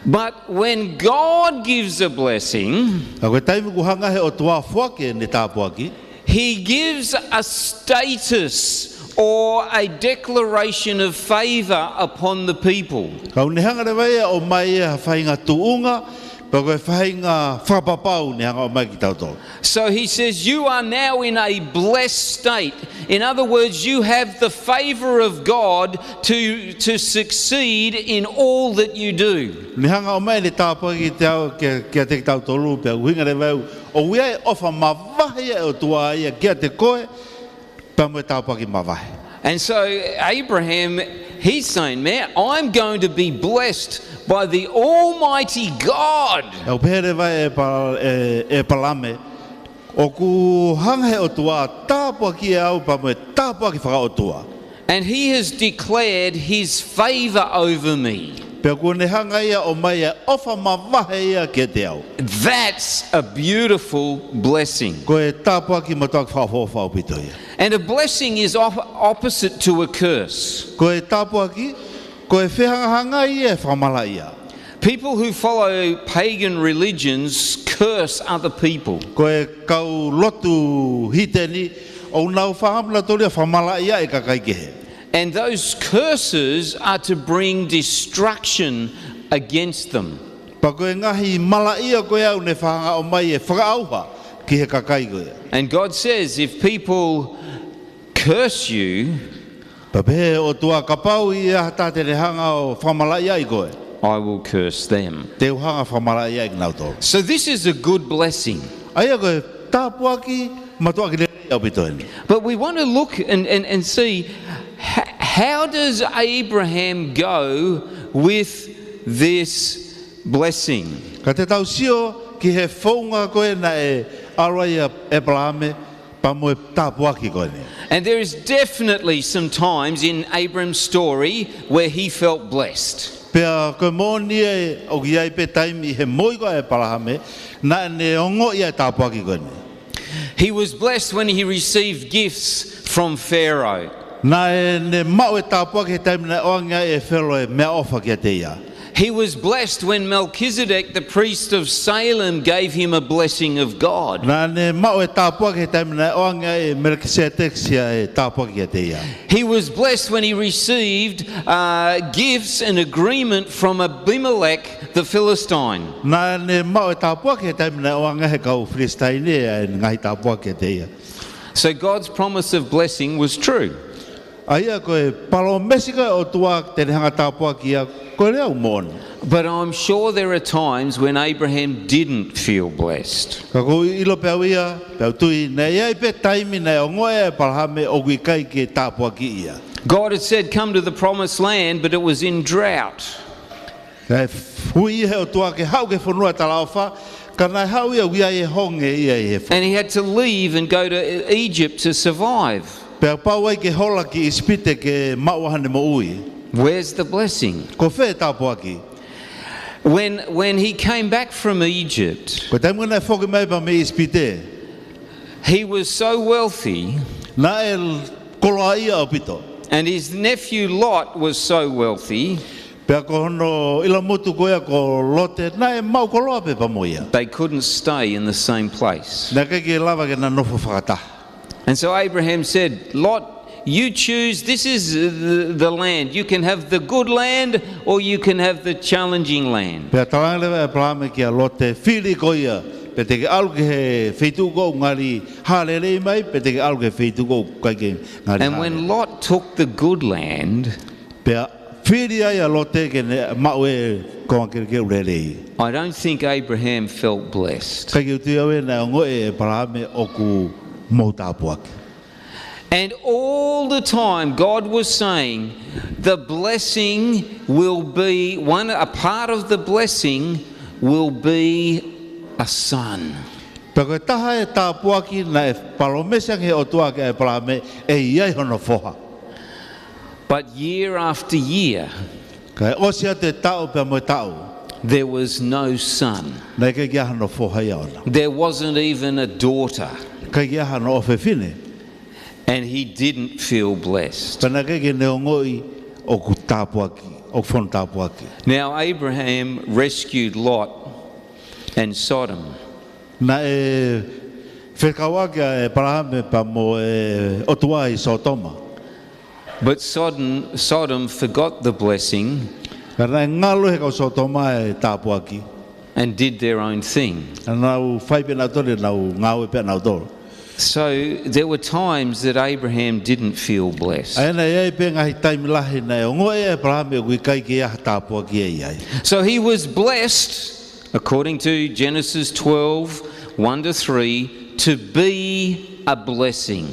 But when God gives a blessing, Ka ko e taimi ʻoku hanga he ʻOtua ʻo foaki ʻene tāpuaki, he gives a status or a declaration of favor upon the people. Ka ʻoku ne hanga leva ia ʻo ʻomai ha faʻahinga tuʻunga, Pea ko e faʻahinga fakapapau ne hanga ʻo ʻomai kiate kitautolu. So he says, "You are now in a blessed state." In other words, you have the favor of God to, to succeed in all that you do. Ne hanga ʻo ʻomai ʻene tāpuaki kiate au, kia, kiate kitautolu, pea ʻuhinga leva ia ʻoku ʻi ai e ʻofa mavahe ia ʻa e ʻOtua ia kiate koe, pea mo e tāpuaki mavahe. And so Abraham, he's saying, "Man, I'm going to be blessed by the Almighty God." ʻOku pehē leva ʻe ʻEpa-, ʻe, ʻe ʻEpalame, ʻoku hanga he ʻOtua ʻo tāpuakiʻi au pea mo e tāpuaki fakaʻotua. And he has declared his favor over me. Pea kuo ne hanga ia ʻo ʻomai e ʻofa mavahe ia kiate au. That's a beautiful blessing. Ko e tāpuaki mātuʻaki fakaʻofoʻofa ʻaupito ia. And a blessing is op-, opposite to a curse. Ko e tāpuaki, ko e fehangahangai ia e fakamalaʻia. People who follow pagan religions curse other people. Ko e kau lotu hiteni, ʻoku nau fakaʻamu nautolu ia ʻo fakamalaʻiaʻi e kakai kehe. And those curses are to bring destruction against them. Pea ko e ngaahi malaʻia ko ia ʻoku ne hanga ʻo ʻomai e fakaʻauha ki he kakai ko ia. And God says, "If people curse you, Pea pehē ʻe he ʻOtua, kapau ʻe ʻi ai ha taha te ne hanga ʻo fakamalaʻiaʻi koe, I will curse them." Te u hanga ʻo fakamalaʻiaʻi kinautolu. So this is a good blessing. ʻA ia ko e tāpuaki mātuʻaki lelei ʻaupito eni. But we want to look and, and, and see h-, how does Abraham go with this blessing? Ka te tau sio ki he founga ko ē naʻe ʻalu ai ʻa ʻEpalame pea mo e tāpuaki ko eni. And there is definitely some times in Abram's story where he felt blessed. Pea ko e moʻoni ia ʻoku ʻi ai pē taimi ʻi he moʻui ko ē ʻa ʻEpalame, naʻa ne ongoʻi ʻa e tāpuaki ko eni. He was blessed when he received gifts from Pharaoh. Naʻa ne maʻu e tāpuaki he taimi naʻe ʻoange ai ʻe Felo e meʻaʻofa kiate ia. He was blessed when Melchizedek, the priest of Salem, gave him a blessing of God. Naʻa ne maʻu e tāpuaki he taimi naʻe ʻoange ai ʻe Melekiseteki ia e tāpuaki kiate ia. He was blessed when he received, uh, gifts and agreement from Abimelech, the Philistine. Naʻa ne maʻu e tāpuaki he taimi naʻe ʻoange he kau Filisitia ʻa e ngaahi tāpuaki kiate ia. So God's promise of blessing was true. ʻA ia ko e palōmesi ko ē ʻa e ʻOtua te ne hanga ʻo tāpuakiʻi ia, ko e lea ʻoku moʻoni. But I'm sure there are times when Abraham didn't feel blessed. Ka ʻoku ou ʻilo pē au ia, pea u tui, naʻe ʻi ai pē taimi naʻe ongoʻi ai ʻe ʻEpalame ʻoku ʻikai ke tāpuakiʻi ia. God had said, "Come to the promised land," but it was in drought. Naʻe ui ia ʻe he ʻOtua ke haʻu ki he fonua ʻo e talaʻofa, ka naʻe haʻu ia ʻoku ʻi ai e honge ia ʻi he fonua. And he had to leave and go to E-, Egypt to survive. Pea pau ai ke hola ki ʻIsipite ke maʻu haʻane moʻui. Where's the blessing? Ko fē e tāpuaki? When, when he came back from Egypt, Ko e taimi naʻe foki mai pē mei ʻIsipite, he was so wealthy, naʻe koloaʻia ʻaupito. And his nephew Lot was so wealthy, Pea ko hono ʻilamutu ko ia ko Lote, naʻe maʻu koloa pē pea mo ia. They couldn't stay in the same place. Naʻe ʻikai ke lava ke na nofo fakataha. And so Abraham said, "Lot, you choose. This is the, the land. You can have the good land, or you can have the challenging land." Pea talaange leva ʻe ʻEpalame kia Lote, "Fili koe ia, pe te ke ʻalu ki he feituʻu ʻoku ngali hā lelei mai, pe te ke ʻalu ki he feituʻu ʻoku ʻikai ke ngali hā lelei." And when Lot took the good land, Pea fili ai ʻa Lote ke ne maʻu e konga kelekele lelei. I don't think Abraham felt blessed. ʻIkai ke u tui au ē naʻe ongoʻi ʻe ʻEpalame ʻoku maʻu tāpuaki. And all the time, God was saying, "The blessing will be, one, a part of the blessing will be a son." Pea ko e taha e tāpuaki naʻe palōmesi ange ʻe he ʻOtua kia ʻEpalame, ʻe ʻi ai hono foha. But year after year, Kae ʻosi atu e taʻu pea mo e taʻu, there was no son. Naʻe ʻikai ke ʻi ai hano foha ia ʻoʻona. There wasn't even a daughter. ʻIkai ke ʻi ai hano ʻofefine. And he didn't feel blessed. Pea naʻe ʻikai ke ne ongoʻi ʻoku tāpuaki, ʻoku fonu tāpuaki. Now Abraham rescued Lot and Sodom. Naʻe fekauʻaki ʻa ʻEpalame pea mo e ʻOtua ʻi Sōtoma. But Sodom, Sodom forgot the blessing. Ka naʻe ngalo ʻe he kau Sōtoma e tāpuaki. and did their own thing. Naʻa nau fai pē nautolu, nau ngāue pē nautolu. So there were times that Abraham didn't feel blessed. ʻA ia naʻe ʻi ai pē ngaahi taimi lahi naʻe ongoʻi ʻe ʻĒpalahame ʻoku ʻikai ke ʻi ai ha tāpuaki ia ʻi ai. So he was blessed, according to Genesis twelve, one to three, to be a blessing.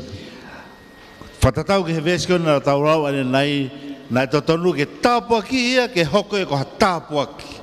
Fakatatau ki he veesi ko ē naʻa tau lau ʻanenai, naʻe totonu ke tāpuakiʻi ia ke hoko ia ko ha tāpuaki.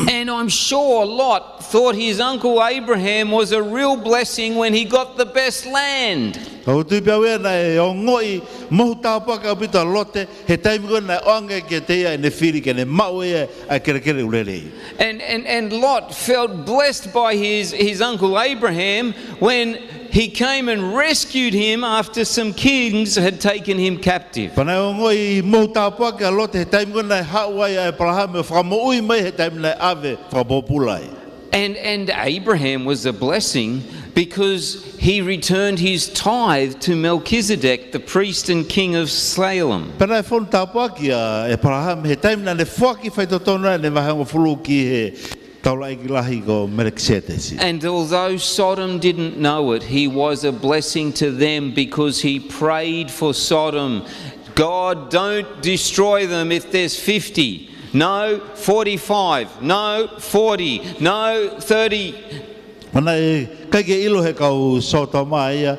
And I'm sure Lot thought his uncle Abraham was a real blessing when he got the best land. ʻOku ou tui pē au ia naʻe ongoʻi mohu tāpuaki ʻaupito ʻa Lote he taimi ko ē naʻe ʻoange kiate ia ʻene fili ke ne maʻu ʻe ia ʻa e kelekele ʻoku lelei. And, and, and Lot felt blessed by his, his uncle Abraham when he came and rescued him after some kings had taken him captive. Pea naʻe ongoʻi mohu tāpuaki ʻa Lote he taimi ko ē naʻe haʻu ai ʻa ʻĒpalahame ʻo fakamoʻui mai he taimi naʻe ʻave fakapōpula ai. And, and Abraham was a blessing because he returned his tithe to Melchizedek, the priest and king of Salem. Pea naʻe fonu tāpuaki ʻa ʻĒpalahame he taimi naʻa ne foaki faitotonu ʻene vahe hongofulu ki he taulaʻeiki lahi ko Melekisetesi. And although Sodom didn't know it, he was a blessing to them because he prayed for Sodom. "God, don't destroy them if there's fifty. No, forty-five. No, forty. No, thirty." Pea naʻe ʻikai ke ʻilo he kau Sōtoma ia,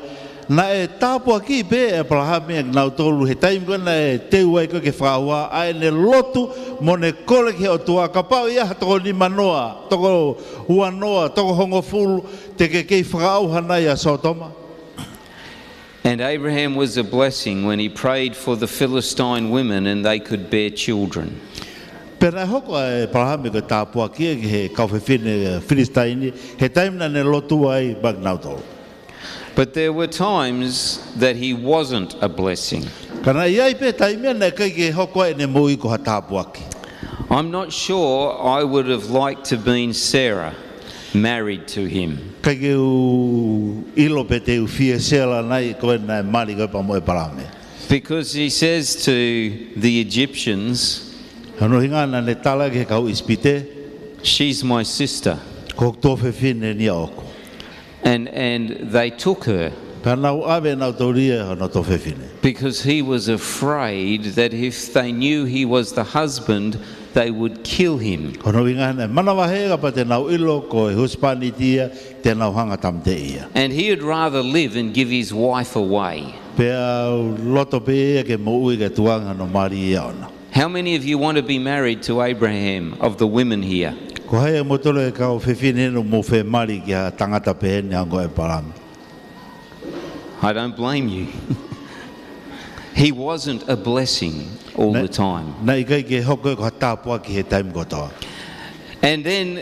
naʻe tāpuakiʻi pē ʻe ʻĒpalahame kinautolu he taimi ko ē naʻe teu ai ko ē ke fakaʻauha ʻa ʻene lotu mo ʻene kole ki he ʻOtua, kapau ʻe ʻi ai ha toko nimanoa, toko uanoa, toko hongofulu, te ke kei fakaʻauha nai ʻa Sōtoma. And Abraham was a blessing when he prayed for the Philistine women and they could bear children. Pea naʻe hoko ʻa ʻĒpalahame ko e tāpuaki ki he kau fefine Filisitaini he taimi naʻa ne lotua ai maʻa kinautolu. But there were times that he wasn't a blessing. Ka naʻe ʻi ai pē taimi ia naʻe ʻikai ke hoko ai ʻene moʻui ko ha tāpuaki. I'm not sure I would have liked to been Sarah married to him. ʻIkai ke u ʻilo pe te u fie Sela nai ko ē naʻe mali ko ē pea mo ʻĒpalahame. Because he says to the Egyptians, Hono ʻuhinga naʻa ne tala ki he kau ʻIsipite, "She's my sister." "Ko hoku tuofefine eni ia ʻoʻoku." And, and they took her. Pea nau ʻave nautolu ia hono tuofefine. Because he was afraid that if they knew he was the husband, they would kill him. Hono ʻuhinga naʻe manavahē kapau te nau ʻilo ko e husepāniti ia, te nau hanga tāmateʻi ia. And he had rather live and give his wife away. Pea loto pē ia ke moʻui kae tuku ange hono mali ia ʻoʻona. How many of you want to be married to Abraham, of the women here? Ko hai ʻiate kimoutolu e kau fefine eni ʻoku mou fie mali ki ha tangata pehē ni hangē ko ʻĒpalahame? I don't blame you. He wasn't a blessing all the time. Naʻe ʻikai ke hoko ia ko ha tāpuaki he taimi kotoa. And then,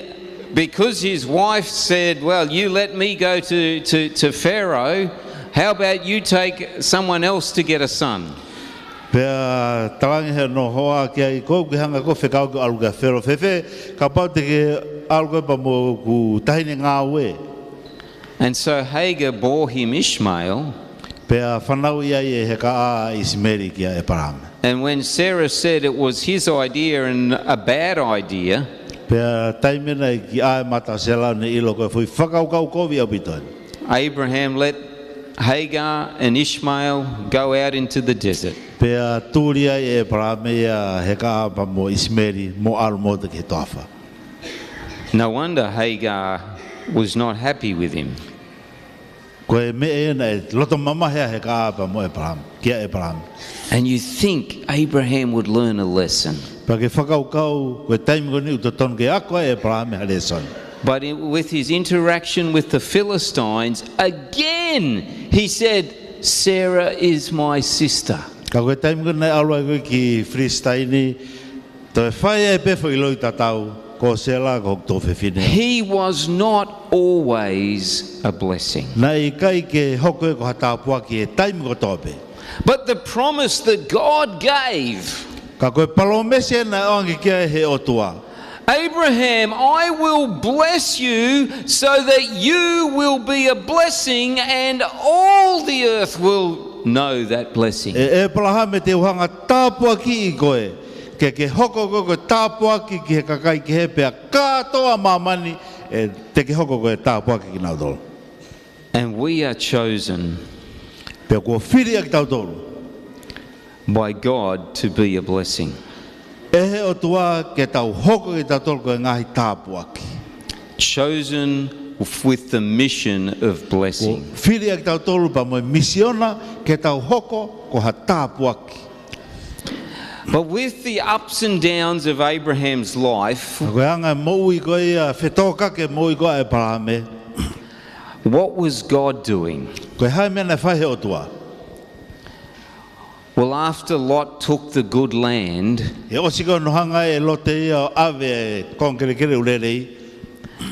because his wife said, "Well, you let me go to, to, to Pharaoh, how about you take someone else to get a son?" Pea talaange ʻe hono hoa ki ai, "Ko ʻeku hanga ko ē ʻo fekau ke ʻalu kia Felo. Fēfē kapau te ke ʻalu koe pea mo ʻeku taʻahine ngāue?" And so Hagar bore him Ishmael. Pea fanauʻi ai ʻe Hekaʻā ʻa ʻIsimeli kia ʻĒpalahame. And when Sarah said it was his idea and a bad idea, Pea taimi naʻe kiʻi ʻā e mata ʻo Sela ʻo ne ʻilo ko e foʻi fakakaukau kovi ʻaupito eni. Abraham let Hagar and Ishmael go out into the desert. Pea tuli ai ʻe ʻĒpalahame ia Hekaʻā pea mo ʻIsimeli mo ʻalu motu ki he toafa. No wonder Hagar was not happy with him. Ko e meʻa ia naʻe loto mamahi ai ʻa Hekaʻā pea mo ʻĒpalahame, kia ʻĒpalahame. And you think Abraham would learn a lesson. Pea ke fakakaukau, ko e taimi ko eni ʻoku totonu ke ako ai ʻe ʻĒpalahame ha lēsoni. But in, with his interaction with the Philistines, again he said, "Sarah is my sister." Ka ko e taimi ko ē naʻe ʻalu ai ko ē ki Filisitaini, toe fai ai pē foʻi loi tatau, "Ko Sela ko hoku tuofefine." He was not always a blessing. Naʻe ʻikai ke hoko ia ko ha tāpuaki he taimi kotoa pē. But the promise that God gave, Ka ko e palōmesi ē naʻe ʻoange ki ai ʻe he ʻOtua. "Abraham, I will bless you so that you will be a blessing and all the earth will know that blessing." ʻE ʻĒpalahame, te u hanga tāpuakiʻi koe, Ke ke hoko koe ko e tāpuaki ki he kakai kehe pea kātoa ʻa māmani ʻe te ke hoko koe ko e tāpuaki kinautolu. And we are chosen Pea kuo fili ʻa kitautolu by God to be a blessing. ʻe he ʻOtua ke tau hoko kitautolu ko e ngaahi tāpuaki. Chosen with the mission of blessing. Kuo fili ʻa kitautolu pea mo e misiona ke tau hoko ko ha tāpuaki. But with the ups and downs of Abraham's life, Ko e anga e moʻui ko ia fetōkaki e moʻui ko ia ʻa ʻEpalahame. What was God doing? Ko e hā e meʻa naʻe fai he ʻOtua? Well, after Lot took the good land, ʻI he ʻosi ko ē hono hanga ʻe Lote ia ʻo ʻave e konga kelekele ʻoku lelei,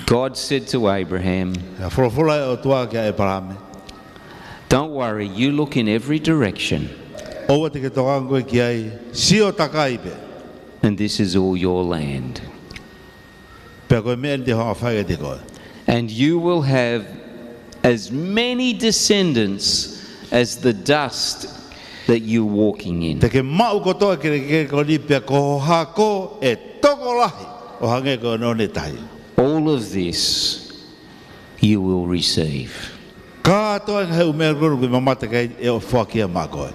God said to Abraham, ʻa e folofola ʻa e ʻOtua kia ʻEpalahame, "Don't worry, you look in every direction, ʻoua te ke tokanga koe ki ai, sio takai pē. And this is all your land. Pea ko e meʻa eni te u hanga ʻo fai kiate koe. And you will have as many descendants as the dust that you're walking in. Te ke maʻu kotoa e kelekele ko eni pea ko ho hako ʻe tokolahi ʻo hangē ko e ʻoneʻone tahi. All of this you will receive." Kātoa e ngaahi ʻū meʻa ko eni ʻoku ke mamata ki ai ʻe foaki ia maʻa koe.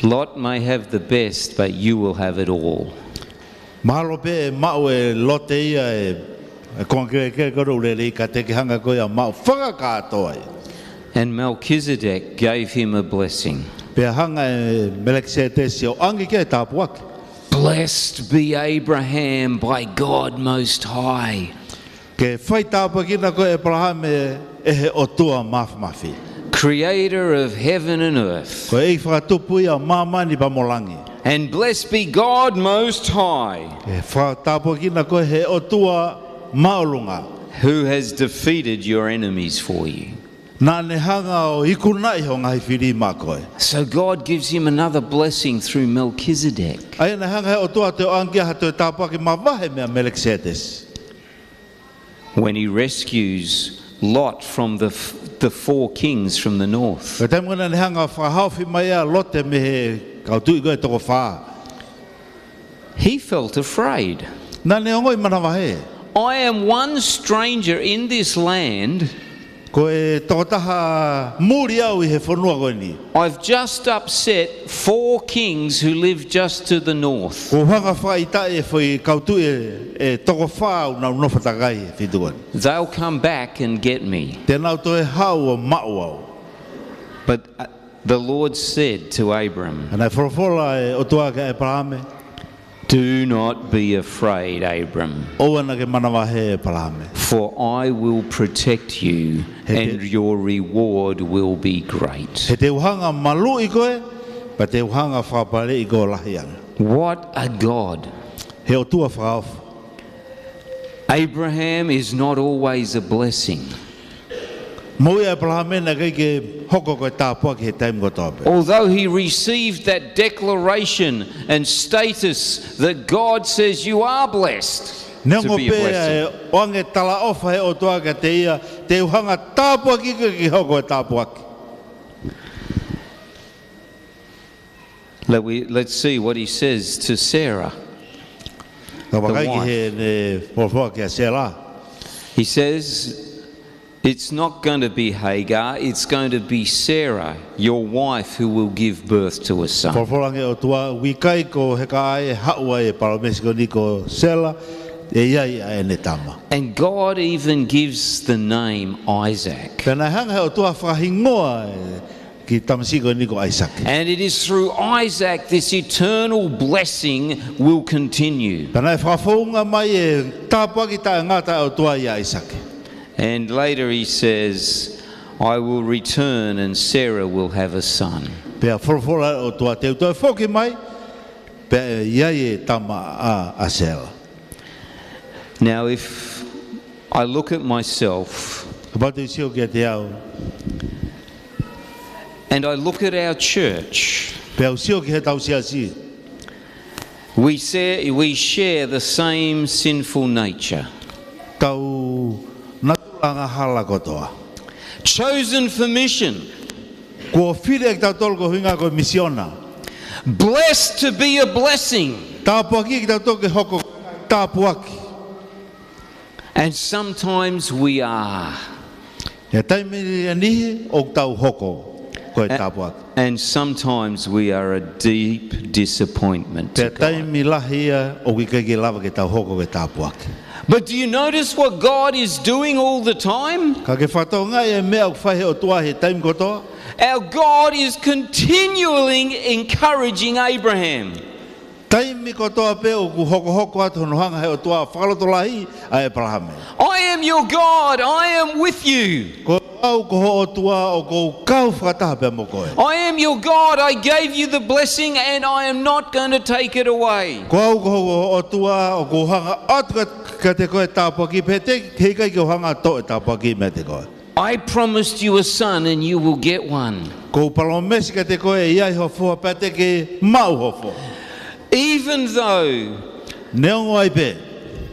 Lot may have the best, but you will have it all. Mahalo pē ʻe maʻu ʻe Lote ia e, e konga kelekele ko ē ʻoku lelei ka te ke hanga koe ʻo maʻu fakakātoa ia. And Melchizedek gave him a blessing. Pea hanga ʻe Melekisetesi ʻo ʻange ki ai e tāpuaki. "Blessed be Abraham by God Most High." Ke fai tāpuekina koe ʻEpalahame ʻe he ʻOtua Māfimafi. "Creator of heaven and earth. Ko e fakatupu ia ʻo māmani pea mo langi. And blessed be God Most High, Ke fai tāpuekina koe ʻe he ʻOtua Māʻolunga. Who has defeated your enemies for you." Naʻa ne hanga ʻo ikunaʻi ho ngaahi fili maʻa koe. So God gives him another blessing through Melchizedek. ʻA ia naʻe hanga ʻe he ʻOtua ʻo ʻange ha toe tāpuaki mavahe meia Melekisetesi. When he rescues Lot from the f-, the four kings from the north. Ko e taimi ko ē naʻa ne hanga ʻo fakahaofi mai ʻa Lote mei he kau tuʻi ko ē ʻe toko fā. He felt afraid. Naʻa ne ongoʻi manavahē. "I am one stranger in this land. Ko e tokotaha muli au ʻi he fonua ko eni. I've just upset four kings who live just to the north. Kuo u hanga ʻo fakaʻitaʻi e foʻi kau tuʻi ʻe, ʻe toko fā ʻoku nau nofo takai he feituʻu ko eni. They'll come back and get me." Te nau toe haʻu ʻo maʻu au. But, uh, the Lord said to Abram, Ka naʻe folofola e ʻOtua kia ʻEpalahame, "Do not be afraid, Abram. ʻOua naʻa ke manavahē, ʻEpalahame. For I will protect you, He te- and your reward will be great." He te u hanga ʻo maluʻi koe, pea te u hanga ʻo fakapaleʻi koe ʻo lahi ange. What a God! He ʻOtua fakaofo. Abraham is not always a blessing. Moʻui ʻa ʻEpalahame naʻe ʻikai ke hoko ko e tāpuaki he taimi kotoa pē. Although he received that declaration and status that God says, "You are blessed to be a blessing." Neongo pē ʻa e ʻoange talaʻofa he ʻOtua kiate ia, "Te u hanga ʻo tāpuakiʻi koe ke hoko ko e tāpuaki." Let we, let's see what he says to Sarah, Ka vakai ki he ne folofola kia Sela. He says, "It's not going to be Hagar, it's going to be Sarah, your wife, who will give birth to a son." Folofola ange ʻOtua, ʻoku ʻikai ko Hekaʻai ʻe haʻu ai e palōmesi ko eni, ko Sela ʻe ʻi ai ʻa ʻene tama. And God even gives the name Isaac. Pea naʻe hanga he ʻOtua ʻo fakahingoa e kiʻi tamasiʻi ko eni ko ʻAisake. And it is through Isaac this eternal blessing will continue. Pea naʻe fakafounga mai e tāpuaki taʻengata ʻa e ʻOtua ʻia ʻAisake. And later he says, "I will return and Sarah will have a son." Pea folofola ʻOtua, "Te u toe foki mai, pea ʻe ʻi ai e tama ʻa, ʻa Sela." Now, if I look at myself, Kapau te u sio kiate au, and I look at our church, pea u sio ki heʻetau siasi, we say, we share the same sinful nature. Tau natula angahala kotoa. Chosen for mission. Kuo fili ʻa kitautolu ko e ʻuhinga ko e misiona. Blessed to be a blessing. Tāpuaki kitautolu ke hoko tāpuaki. And sometimes we are. ʻI he taimi ʻe niʻihi ʻoku tau hoko ko e tāpuaki. And sometimes we are a deep disappointment to God. Pea taimi lahi ia ʻoku ʻikai ke lava ke tau hoko ko e tāpuaki. But do you notice what God is doing all the time? Ka ke fakatokangaʻi e meʻa ʻoku fai he ʻOtua he taimi kotoa? Our God is continually encouraging Abraham. Taimi kotoa pē ʻoku hokohoko atu hono hanga he ʻOtua fakalotolahi ʻa ʻĒpalahame. I am your God, I am with you. Ko au ko ho ʻOtua, ʻoku ou kau fakataha pea mo koe. I am your God, I gave you the blessing and I am not going to take it away. Ko au ko ho ʻOtua, ʻoku ou hanga ʻoatu kiate koe e tāpuaki pea te, heʻikai ke u hanga ʻo toʻo e tāpuaki meiate koe. I promised you a son and you will get one. ʻOku ou palōmesi kiate koe ʻe ʻi ai ho foha pea te ke maʻu ho foha. Even though Neongo ai pē.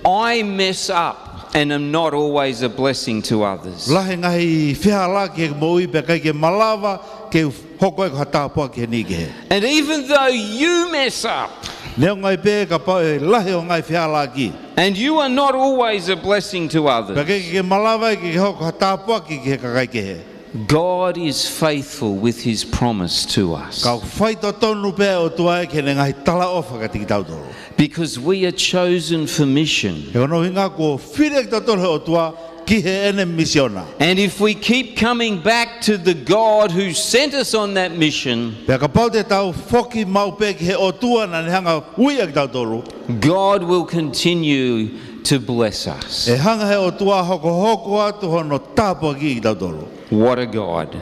I mess up and am not always a blessing to others. Lahi e ngaahi fehālaaki he moʻui pea ʻikai ke malava ke u hoko ai ko ha tāpuaki he niʻihi kehe. And even though you mess up Neongo ai pē kapau ʻe lahi ho ngaahi fehālaaki. and you are not always a blessing to others, Pea ʻikai ke malava ke ke hoko ha tāpuaki ki he kakai kehe. God is faithful with his promise to us. Ka ʻoku faitotonu pē ʻa e ʻOtua ia ki heʻene ngaahi talaʻofa kiate kitautolu. Because we are chosen for mission. He ko hono ʻuhinga kuo fili kitautolu he ʻOtua ki heʻene misiona. And if we keep coming back to the God who sent us on that mission, Pea kapau te tau foki maʻu pē ki he ʻOtua naʻa ne hanga ui ʻa kitautolu. God will continue to bless us. ʻE hanga he ʻOtua hokohoko atu hono tāpuakiʻi kitautolu. What a God.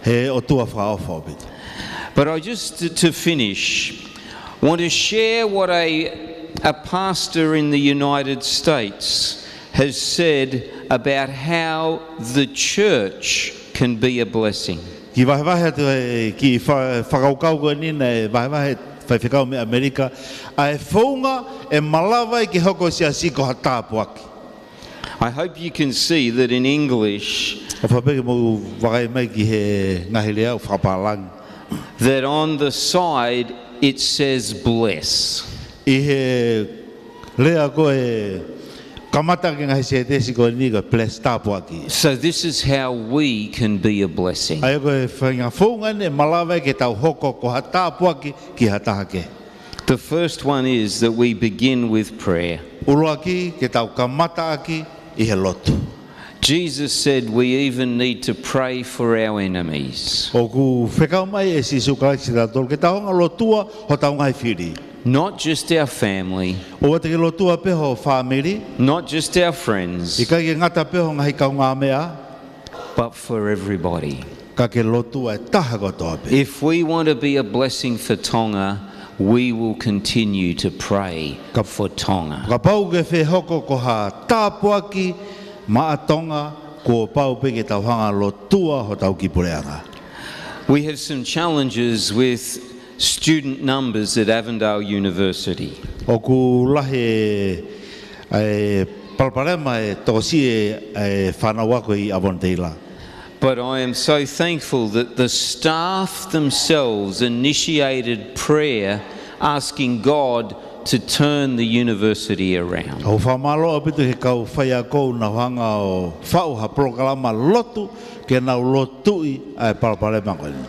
He ʻOtua fakaʻofa ʻaupito. But I just, to, to finish, want to share what a, a pastor in the United States has said about how the church can be a blessing. Kiʻi vahevahe atu e kiʻi fa-, fakakaukau ko eni naʻe vahevahe faifekau mei ʻAmelika, ʻa e founga ʻe malava ai ke hoko e siasi ko ha tāpuaki. I hope you can see that in English, ʻOfa pē ke mou vakai mai ki he ngaahi lea ʻoku fakapālangi. that on the side it says bless. ʻI he lea ko e kamata ki he ngaahi sētesi ko eni ko e bless, tāpuaki. So this is how we can be a blessing. ʻA ia ko e faʻahinga founga eni ʻe malava ai ke tau hoko ko ha tāpuaki ki ha taha kehe. The first one is that we begin with prayer. ʻUluaki, ke tau kamataʻaki ʻi he lotu. Jesus said we even need to pray for our enemies. ʻOku fekau mai ʻe Sīsū Kalaisi kiate kitautolu ke tau hanga ʻo lotua hotau ngaahi fili. Not just our family. ʻOua te ke lotua pē ho fāmili. Not just our friends. ʻIkai ke ngata pē ho ngaahi kaungāmeʻa. But for everybody. Ka ke lotua e taha kotoa pē. If we want to be a blessing for Tonga, we will continue to pray Ka- for Tonga. Kapau ke fie hoko ko ha tāpuaki maʻa Tonga, kuo pau pē ke tau hanga ʻo lotua hotau kiʻi puleʻanga. We have some challenges with student numbers at Avondale University. ʻOku lahi e palopalema e tokosiʻi e, e fānau ako ʻi Avondale. But I am so thankful that the staff themselves initiated prayer asking God to turn the university around. ʻOku ou fakamālō ʻaupito ki he kau faiako ʻoku nau hanga ʻo faʻu ha polokalama lotu ke nau lotuʻi ʻa e palopalema ko eni.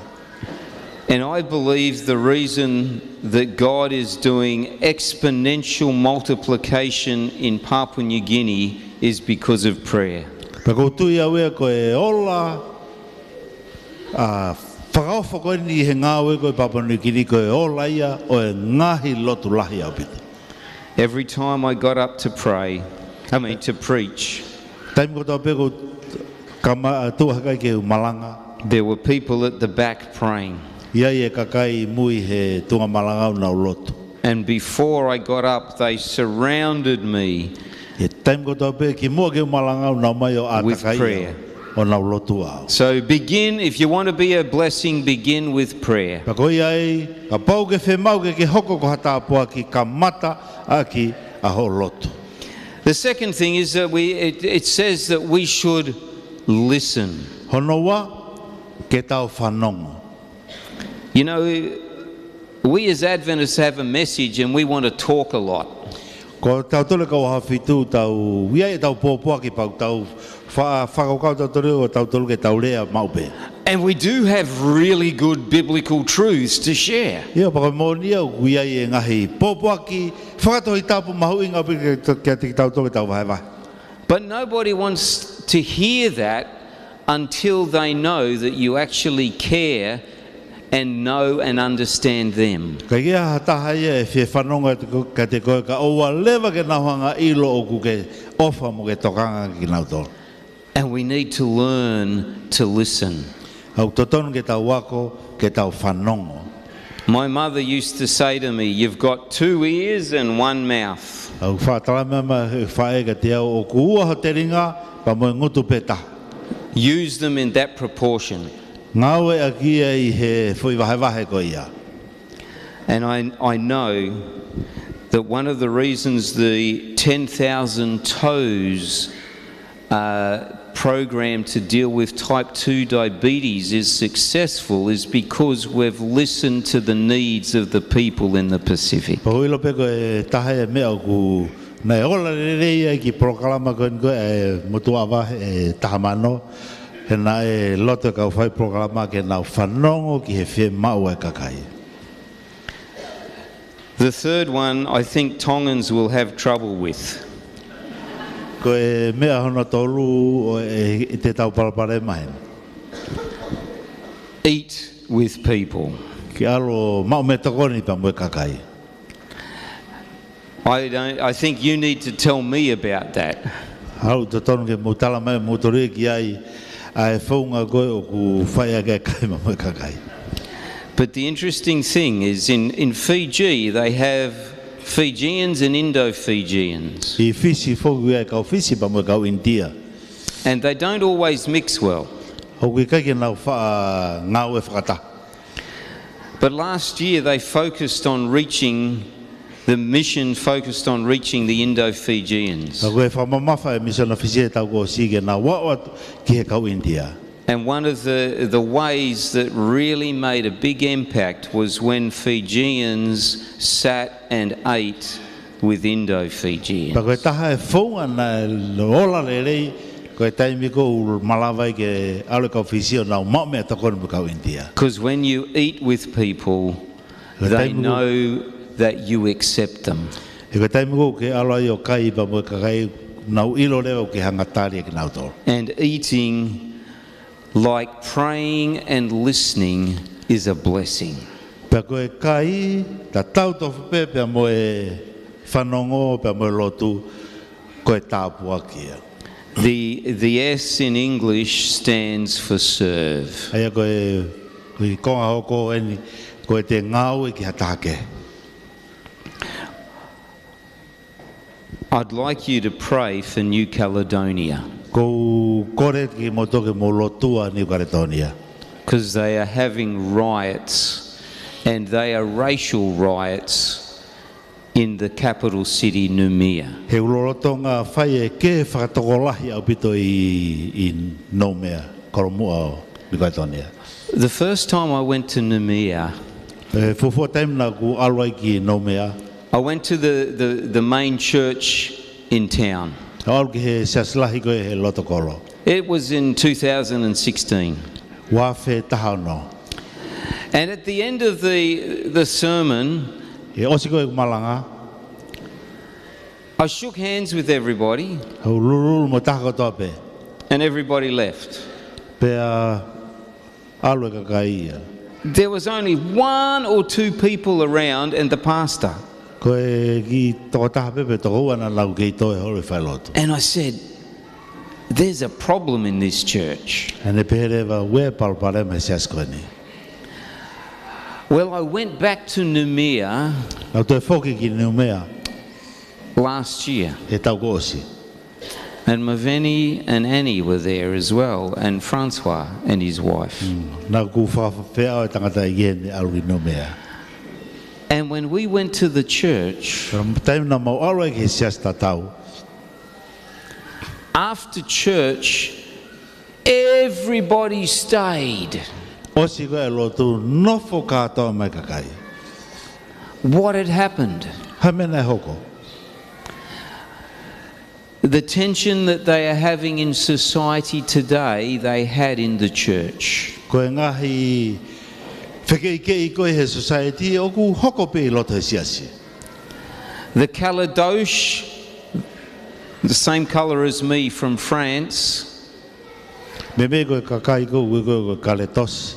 And I believe the reason that God is doing exponential multiplication in Papua New Guinea is because of prayer. Pea ʻoku ou tui au ia ko e ola, ʻa, fakaʻofa ko eni he ngāue ko ē ʻi Papua New Guinea ko e ola ia ʻo e ngaahi lotu lahi ʻaupito. Every time I got up to pray, I mean to preach, Taimi kotoa pē ʻoku ou kama-, tuʻu hake ai ke u malanga. there were people at the back praying. ʻI ai e kakai ʻi mui he tuʻunga malanga ʻoku nau lotu. And before I got up, they surrounded me He taimi kotoa pē kimuʻa ke u malanga ʻoku nau ō mai ʻo ʻātakai au, with prayer. ʻO nau lotua au. So begin, if you want to be a blessing, begin with prayer. Pea ko ia ai, kapau ʻoku ke fiemaʻu ke ke hoko ko ha tāpuaki, kamataʻaki ʻa hoʻo lotu. The second thing is that we, it, it says that we should listen. Hono ua, ke tau fanongo. You know, We as Adventists have a message and we want to talk a lot. Ko tautolu kau ʻaho fitu tau, ʻi ai ʻetau pōpoaki pea tau fa-, fakakaukau tautolu ʻo tautolu ke tau lea maʻu pē. And we do have really good biblical truths to share. ʻIo, pea ko e moʻoni ia ʻoku ʻi ai e ngaahi pōpoaki fakatohitapu mahuʻinga pē kiate kitautolu ke tau vahevahe. But nobody wants to hear that until they know that you actually care and know and understand them. Ka ʻikai ha taha ia ʻe fie fanongo kiate koe ka ʻoua leva ke nau hanga ʻo ʻilo ʻoku ke ʻofa mo ke tokanga kinautolu. And we need to learn to listen. ʻOku totonu ke tau ako, ke tau fanongo. My mother used to say to me, "You've got two ears and one mouth." ʻOku faʻa talamai ʻe he faʻē kiate au ʻoku ua ho telinga pea mo e ngutu pē taha. Use them in that proportion. Ngāueʻaki ia ʻi he foʻi vahevahe ko ia. And I, I know that one of the reasons the ten thousand toes, uh, program to deal with type two diabetes is successful is because we've listened to the needs of the people in the Pacific. Pea ʻoku ou ʻilo pē ko e taha e meʻa ʻoku ne ola lelei ai ki he polokalama ko eni ko e motuʻa vahe ʻe taha mano, he naʻe loto e kau faipolokalama ke nau fanongo ki he fiemaʻu ʻa e kakai. The third one, I think Tongans will have trouble with. Ko e meʻa hono tolu ʻoku, ʻe, ʻe te tau palopalema heni. Eat with people. Ke ʻalu ʻo maʻu meʻatokoni pea mo e kakai. I don't, I think you need to tell me about that. ʻOku totonu ke mou talamai ʻe moutolu ki ai ʻa e founga ko ē ʻoku fai ʻaki e kai maʻu e kakai. But the interesting thing is in, in Fiji, they have Fijians and Indo-Fijians. ʻI Fisi foki ʻoku ʻi ai e kau Fisi pea mo e kau ʻInitia. And they don't always mix well. ʻOku ʻikai ke nau faʻa ngāue fakataha. But last year they focused on reaching, the mission focused on reaching the Indo-Fijians. Ka ko e fakamamafa e misiona Fisi he taʻu kuo ʻosi ke nau aʻu atu ki he kau ʻInitia. And one of the, the ways that really made a big impact was when Fijians sat and ate with Indo-Fijians. Pea ko e taha e founga naʻe ola lelei, ko e taimi ko ē ʻoku malava ai ke ʻalu e kau Fisi ʻo nau maʻu meʻatokoni mo e kau ʻInitia. 'Cause when you eat with people, they know that you accept them. He ko e taimi ko ē ʻoku ke ʻalu ai ʻo kai pea mo e kakai, nau ʻilo leva ʻoku ke hanga ʻo tali kinautolu. And eating like praying and listening is a blessing. Pea ko e kai, tatau tofu pē pea mo e fanongo, pea mo e lotu, ko e tāpuaki ia. The, the S in English stands for serve. ʻA ia ko e, ko e konga hoko eni, ko e te ngāue ki ha taha kehe. I'd like you to pray for New Caledonia. ʻOku ou kole kimoutolu ke mou lotua New Caledonia. 'Cause they are having riots, and they are racial riots in the capital city, Noumea. He ʻoku lolotonga fai e kehe fakatokolahi ʻaupito ʻi, ʻi Noumea, kolomuʻa ʻo New Caledonia. The first time I went to Noumea, e fuofua taimi naʻa ku ʻalu ai ki Noumea, I went to the, the, the main church in town. ʻAlu ki he siasi lahi ko ē he loto kolo. It was in two thousand and sixteen. Ua afe taha ono. And at the end of the, the sermon, he ʻosi ko ē ʻeku malanga, I shook hands with everybody. ʻOku ou lulululu mo e taha kotoa pē. And everybody left. Pea ʻalu e kakai ia. There was only one or two people around and the pastor. Ko e kiʻi tokotaha pē pe toko ua naʻa nau kei toe holo ʻi falelotu. And I said, "There's a problem in this church." Naʻá ne pehē leva, ʻoku ʻi ai e palopalema he siasi ko eni. Well, I went back to Noumea. Naʻá ku toe foki ki Noumea. Last year. He taʻu kuo ʻosi. And Maveni and Annie were there as well, and Francois and his wife. Mm. Naʻá ku fakafeʻao e tangataʻeiki ni ʻalu ki Noumea. And when we went to the church, taimi naʻa mau ʻalu ai ki he siasi tatau, after church, everybody stayed. ʻOsi ko ē e lotu, nofo kātoa mai e kakai. What had happened? Hā e meʻa naʻe hoko? The tension that they are having in society today, they had in the church. Ko e ngaahi fekeʻikeʻi ko ē he society ʻoku hoko pē ʻi loto he siasi. The Kaladosh, the same colour as me from France, Meimei ko e kakai ko ē, ko e Kalatosi,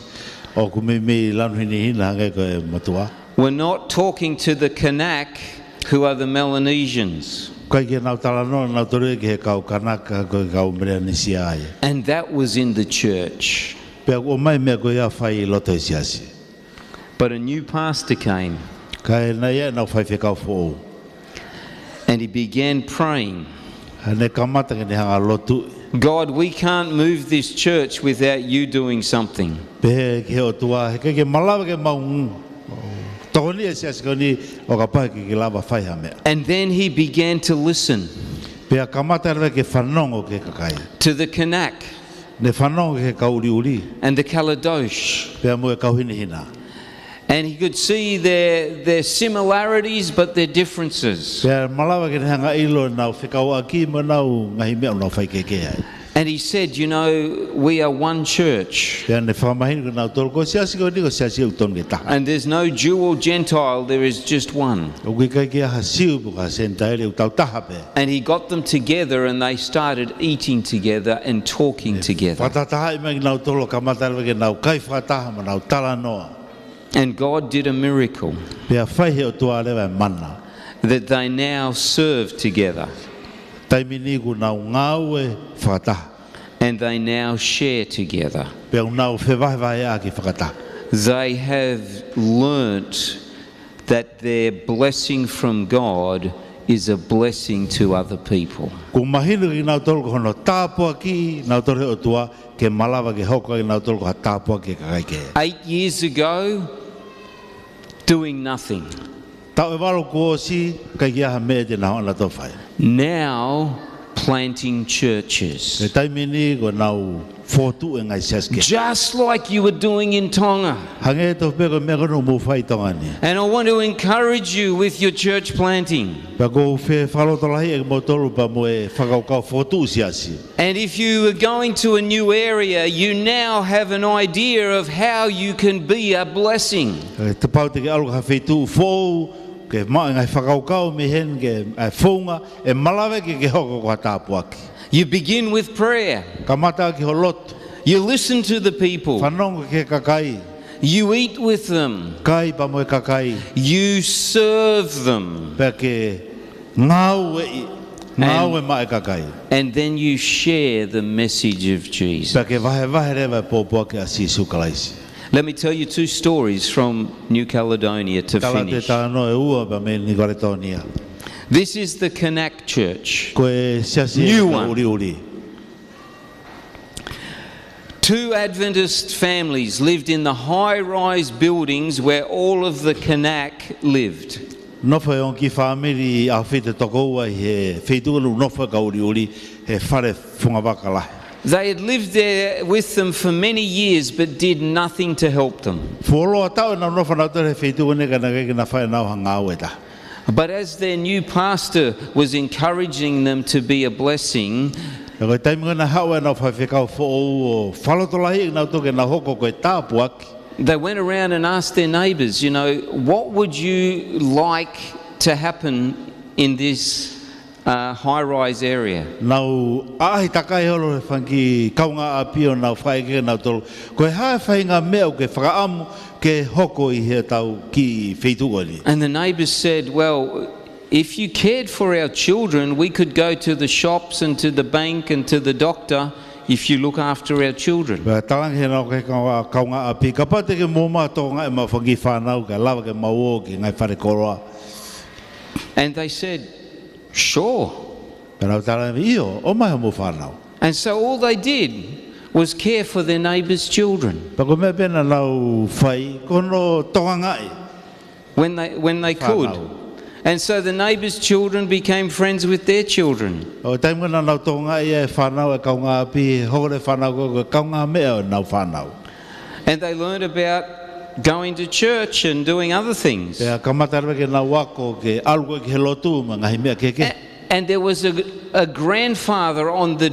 ʻoku meimei lanu hinehina hangē ko e motuʻa. We're not talking to the Kanak, who are the Melanesians. ʻIkai ke nau talanoa nautolu ia ki he kau Kanaka, ko e kau Melanisia ia. And that was in the church. Pea ʻoku ʻomai e meʻa ko ia ʻo fai ʻi loto he siasi. But a new pastor came. Kae ʻi ai ʻenau faifekau foʻou. And he began praying. Naʻa ne kamata ke ne hanga ʻo lotu. "God, we can't move this church without you doing something." Pehē ki he ʻOtua, heʻikai ke malava ke mau tokoniʻi e siasi ko eni ʻo kapau heʻikai ke ke lava fai ha meʻa. And then he began to listen. Pea kamata leva ke fanongo ki he kakai. To the Kanak. Ne fanongo ki he kau ʻuliʻuli. And the Kaladosh. Pea mo e kau hinehina. And he could see their, their similarities, but their differences. Pea malava ke ne hanga ʻo ʻilo ʻenau fekauʻaki mo ʻenau ngaahi meʻa ʻoku nau faikehekehe ai. And he said, "You know, we are one church." Pea ne fakamahino kia nautolu ko e siasi ko eni ko e siasi ʻoku totonu ke taha. And there's no Jew or Gentile, there is just one. ʻOku ʻikai ke ʻi ai ha Siu pe ko ha Senitaile, ʻoku tau taha pē. And he got them together and they started eating together and talking together. Fakatahatahaʻi mai kinautolu, kamata leva ke nau kai fakataha mo nau talanoa. And God did a miracle. Pea fai ʻe he ʻOtua leva e mana. That they now serve together. Taimi ni ʻoku nau ngāue fakataha. And they now share together. Pea ʻoku nau fevahevaheʻaki fakataha. They have learnt that their blessing from God is a blessing to other people. Kuo mahino kia nautolu ko hono tāpuakiʻi nautolu ʻe he ʻOtua ke malava ke hoko ai nautolu ko ha tāpuaki ki he kakai kehe. Eight years ago, doing nothing. Taʻu ʻe valu kuo ʻosi, ʻikai ke ʻi ai ha meʻa te nau hanga ʻo fai. Now planting churches. He taimi ni ʻoku nau fokotuʻu e ngaahi siasi kehe. Just like you were doing in Tonga. Hangē tofu pē ko e meʻa ko ē naʻa mou fai ʻi Tonga ni. And I want to encourage you with your church planting. Pea ʻoku ou fie fakalotolahiʻi kimoutolu pea mo e fakakaukau fokotuʻu siasi. And if you are going to a new area, you now have an idea of how you can be a blessing. He kapau te ke ʻalu ki ha feituʻu foʻou, ke maʻu e ngaahi fakakaukau mei heni ki he founga, ʻe malava ke ke hoko ko ha tāpuaki. You begin with prayer. Kamata ki ho lotu. You listen to the people. Fanongo ki he kakai. You eat with them. Kai pea mo e kakai. You serve them. Pea ke ngāueʻi, ngāue maʻa e kakai. And then you share the message of Jesus. Pea ke vahevahe leva e pōpoaki ʻa Sīsū Kalaisi. Let me tell you two stories from New Caledonia to finish. Tala atu e talanoa ʻe ua pea mei New Caledonia. This is the Kanak Church. Ko e siasi ʻuliʻuli. New one. Two Adventist families lived in the high-rise buildings where all of the Kanak lived. Nofo e ongo kiʻi fāmili ʻaho fitu toko ua ʻi he feituʻu ʻoku nofo ai e kau ʻuliʻuli he fale fungavaka lahi. They had lived there with them for many years but did nothing to help them. Fuoloa taʻu ʻenau nofo nautolu he feituʻu ni ka naʻe ʻikai ke na fai ʻe nautolu ha ngāue ʻe taha. But as their new pastor was encouraging them to be a blessing, Ka ko e taimi ko ē naʻe haʻu ai ʻenau faifekau foʻou ʻo fakalotolahiʻi kinautolu ke nau hoko ko e tāpuaki. They went around and asked their neighbours, you know, "What would you like to happen in this, uh, high-rise area?" Nau ʻaʻahi takai holo he fanga kiʻi kaungāʻapi ʻo nau fakaʻeke kia nautolu, "Ko e hā e faʻahinga meʻa ʻoku ke fakaʻamu ke hoko ʻi heʻetau kiʻi feituʻu ni?" And the neighbours said, "Well, if you cared for our children, we could go to the shops and to the bank and to the doctor if you look after our children." Pea talaange ʻe he kaungā, kaungāʻapi, "Kapau te ke mou maʻu ha tokangaʻi maʻa e fanga kiʻi fānau, kae lava ke mau ō ki he ngaahi fale koloa." And they said, "Sure." Pea nau talaange, "ʻIo, ō mai homou fānau." And so all they did was care for their neighbours' children. Pea ko e meʻa pē naʻa nau fai, ko hono tokangaʻi fānau. When they, when they could. And so the neighbours' children became friends with their children. ʻO taimi ko ē naʻa nau tokangaʻi e fānau e kaungāʻapi, hoko e fānau ko ē ko e kaungāmeʻa ʻo ʻenau fānau. And they learned about going to church and doing other things. Pea kamata leva ke nau ako ke ʻalu ko ē ki he lotu mo e ngaahi meʻa kehekehe. A-, and there was a, a grandfather on the,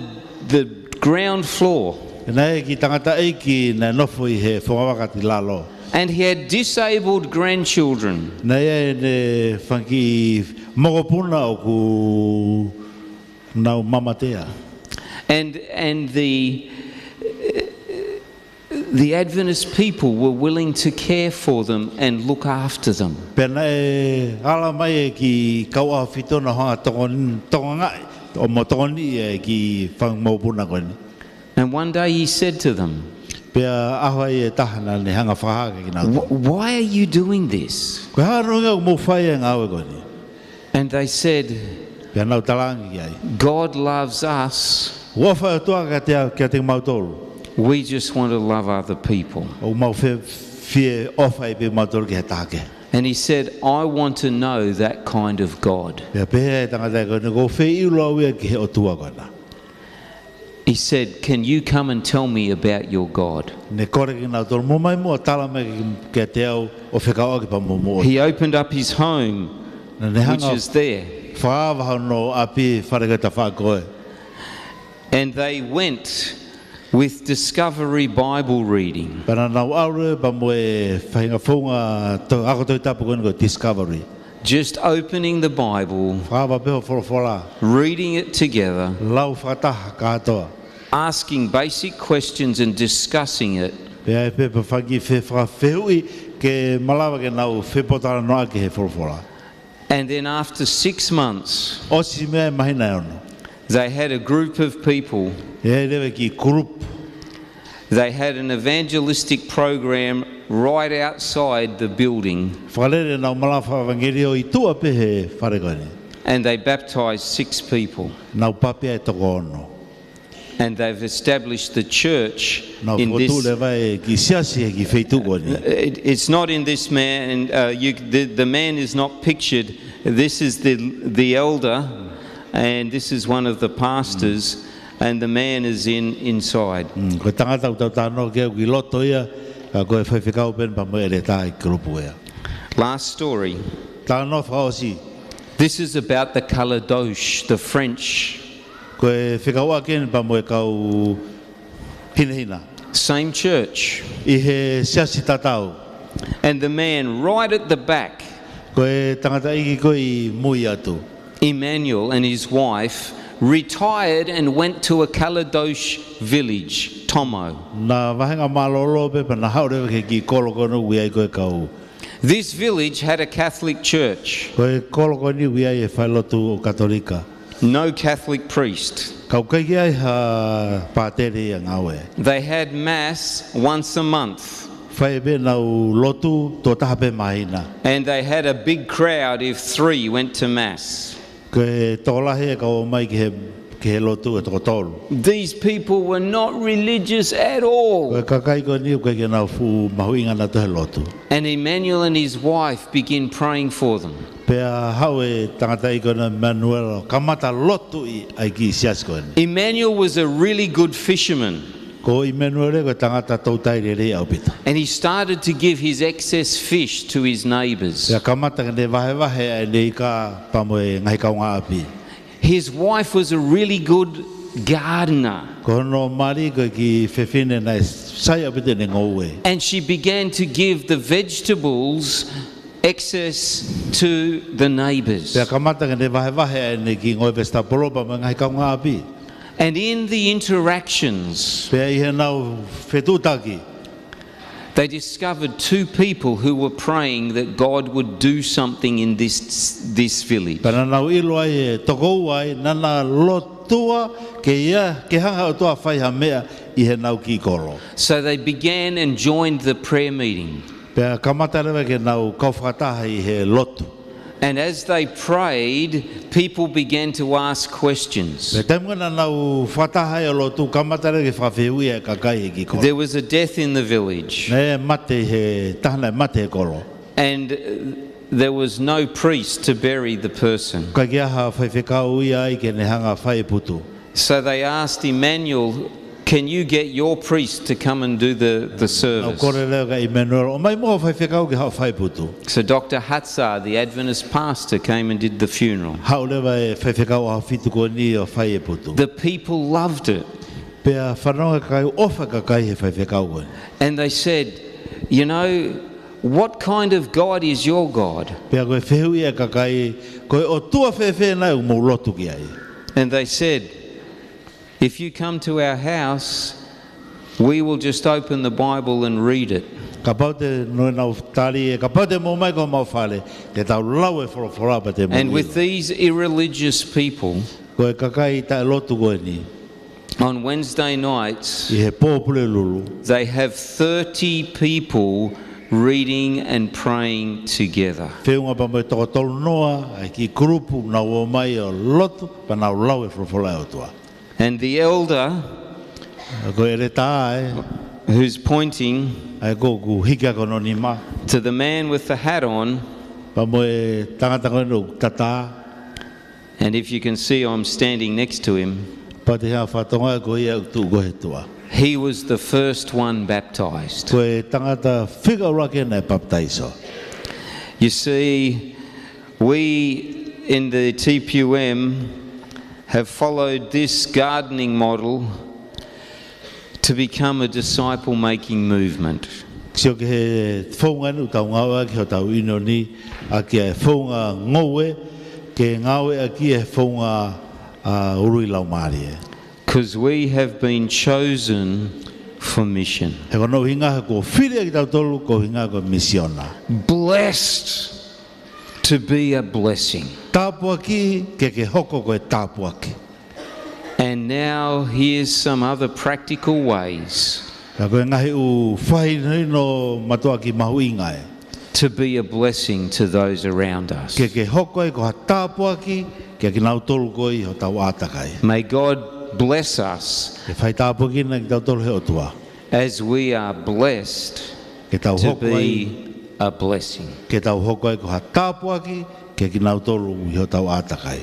the ground floor. Naʻe ʻi ai e kiʻi tangataʻeiki naʻe nofo ʻi he fungavaka ʻi lalo. And he had disabled grandchildren. Naʻe ʻi ai ʻene fanga kiʻi mokopuna ʻoku nau mamatea. And, and the, the Adventist people were willing to care for them and look after them. Pea naʻe ala mai e kiʻi kau ʻaho fitu naʻa nau hanga ʻo tokon-, tokangaʻi, ʻo mo tokoniʻi e kiʻi fanga mokopuna ko eni. And one day he said to them, Pea ʻi he ʻaho ʻe taha naʻa ne hanga ʻo fakahā kiate kinautolu, "Wh-, why are you doing this?" Ko e hā hono ʻuhinga ʻoku mou fai e ngāue ko eni? And they said, Pea nau talaange ki ai, "God loves us. ʻOfa ʻa e ʻOtua kiate, kiate kimautolu. We just want to love other people." ʻOku mau fie, fie ʻofa pē kimautolu ki he taha kehe. And he said, "I want to know that kind of God." Pea pehē ʻe he tangata ko eni, ʻOku ou fie ʻilo au ia ki he ʻOtua ko ena. He said, "Can you come and tell me about your God?" Ne kole kiate kinautolu, "Mou ō mai muʻa ʻo tala mai ki, kiate au ʻo fekauʻaki pea mo hoʻomou ʻOtua." He opened up his home, Naʻa ne hanga which is there. Fakaava hono ʻapi, fale ko ē ʻo e tafaʻaki ko ē. And they went with Discovery Bible reading. Pea naʻa nau ʻalu pea mo e faʻahinga founga to-, ako Tohi Tapu ko eni ko e Discovery. Just opening the Bible, Fakaava pē hoʻo folofola. Reading it together, Lau fakataha kātoa. Asking basic questions and discussing it. Pea ʻi ai pē fanga kiʻi fe-, fakafehuʻi ke malava ke nau fepotalanoaʻaki he folofola. And then after six months, ʻOsi mei ai e māhina ʻe ono, they had a group of people. ʻI ai leva e kiʻi kulupu. They had an evangelistic program right outside the building. Fakalele ʻenau malanga fakaʻevangeliō ʻi tuʻa pē he fale ko eni. And they baptized six people. Nau papi ai e toko ono. And they've established the church in this. Nau fokotuʻu leva e kiʻi siasi he kiʻi feituʻu ko eni. It, it's not in this man, uh, you, the, the man is not pictured. This is the, the elder, and this is one of the pastors, and the man is in, inside. Mm, ko e tangata ʻoku tau talanoa ki ai ʻoku ʻi loto ia, ka ko e faifekau pē eni pea mo e ʻeletā ʻi he kulupu ia. Last story. Talanoa fakaʻosi. This is about the Calvados, the French. Ko e fekauʻaki eni pea mo e kau hinehina. Same church. ʻI he siasi tatau. And the man right at the back. Ko e tangataʻeiki ko ē ʻi mui atu. Emmanuel and his wife retired and went to a Calvados village, Tomo. Naʻa vāhenga mālōlō pē pea na haʻu leva ki he kiʻi kolo ko eni ʻoku ʻi ai ko ē e kau This village had a Catholic church. Ko e kolo ko eni ʻoku ʻi ai e falelotu ʻo e Katolika. No Catholic priest. Ka ʻoku ʻikai ke ʻi ai ha pātele ia ʻo ngāue. They had mass once a month. Fai pē ʻenau lotu tuʻo taha pē māhina. And they had a big crowd if three went to mass. Ko e tokolahi e kau ō mai ki he, ki he lotu ʻe toko tolu. These people were not religious at all. Ko e kakai ko eni ʻoku ʻikai ke nau fuʻu mahuʻinga nautolu he lotu. And Emmanuel and his wife begin praying for them. Pea haʻu e tangataʻeiki ko eni ʻa Emmanuel ʻo kamata lotuʻi ʻa e kiʻi siasi ko eni. Emmanuel was a really good fisherman. Ko Emmanuel ko e tangata toutai lelei ʻaupito. And he started to give his excess fish to his neighbours. Pea kamata ke ne vahevahe ʻa ʻene ika pea mo e ngaahi kaungāʻapi. His wife was a really good gardener. Ko hono mali ko e kiʻi fefine naʻe sai ʻaupito ʻene ngoue. And she began to give the vegetables excess to the neighbours. Pea kamata ke ne vahevahe ʻa ʻene kiʻi ngoue vesitapolo pea mo e ngaahi kaungāʻapi. And in the interactions, Pea ʻi heʻenau fetuʻutaki, they discovered two people who were praying that God would do something in this, this village. Pea naʻa nau ʻilo ai e toko ua ai naʻa na lotua ke ia, ke hanga ʻe he ʻOtua ʻo fai ha meʻa ʻi heʻenau kiʻi kolo. So they began and joined the prayer meeting. Pea kamata leva ke nau kau fakataha ʻi he lotu. And as they prayed, people began to ask questions. Pea taimi ko ē naʻa nau fakataha ai ʻo lotu, kamata leva ke fakafehuʻia e kakai he kiʻi kolo. There was a death in the village. Naʻe mate ha taha, naʻe mate he kolo. And, uh, there was no priest to bury the person. ʻIkai ke ʻi ai ha faifekau ia ai ke ne hanga ʻo fai e putu. So they asked Emmanuel, Can you get your priest to come and do the, the service? Kole leva kia Emmanuel, ʻomai muʻa hoʻo faifekau ke haʻu ʻo fai e putu. So Doctor Hatzar, the Adventist pastor, came and did the funeral. Haʻu leva e faifekau ʻAho Fitu ko eni ʻo fai e putu. The people loved it. Pea fanongo e kakai, ʻofa e kakai he faifekau ko eni. And they said, "You know, what kind of God is your God?" Pea ko e fehuʻi ʻa e kakai, ko e ʻOtua fēfē nai ʻoku mou lotu ki ai? And they said, "If you come to our house, we will just open the Bible and read it." Kapau te nau, nau tali ē, kapau te mou ō mai ki homau fale, te tau lau e folofola pea te mou ʻilo. And with these irreligious people, Ko e kakai taʻelotu ko eni, on Wednesday nights, ʻi he pō Pulelulu, they have thirty people reading and praying together. Feʻunga pea mo e toko tolunoa ʻa e kiʻi kulupu naʻa nau ō mai ʻo lotu, pea nau lau e folofola ʻa e ʻOtua. And the elder, Ko e ʻeletā ē, who's pointing ʻa ē ʻoku hiki ʻaki hono nima, to the man with the hat on, pea mo e tangata ko ē ʻoku tatā. And if you can see, I'm standing next to him. Pea te ke fatongia ko ia ʻoku tuʻu ko ē he tuʻa. He was the first one baptized. Ko e tangata fika ʻuluaki naʻe papitaiso. You see, we in the T P U M have followed this gardening model to become a disciple-making movement. Sio ki he founga ʻoku tau ngāueʻaki hotau ʻiunioni, ʻaki e founga ngoue, ke ngāueʻaki e founga, ʻa, ului laumālie. 'Cause we have been chosen for mission. He ko hono ʻuhinga he kuo fili ʻa kitautolu koeʻuhinga ko e misiona. Blessed to be a blessing. Tāpuaki ke ke hoko ko e tāpuaki. And now here's some other practical ways. Ka ko e ngaahi ʻū fakahinohino mātuʻaki mahuʻinga ē. To be a blessing to those around us. Ke ke hoko ai ko ha tāpuaki kia kinautolu ko ē ʻi hotau ʻātakai. May God bless us. Ke fai tāpuekina kitautolu ʻe he ʻOtua. As we are blessed Ke tau to hoko ai, be a blessing. Ke tau hoko ai ko ha tāpuaki kia kinautolu ʻi hotau ʻātakai.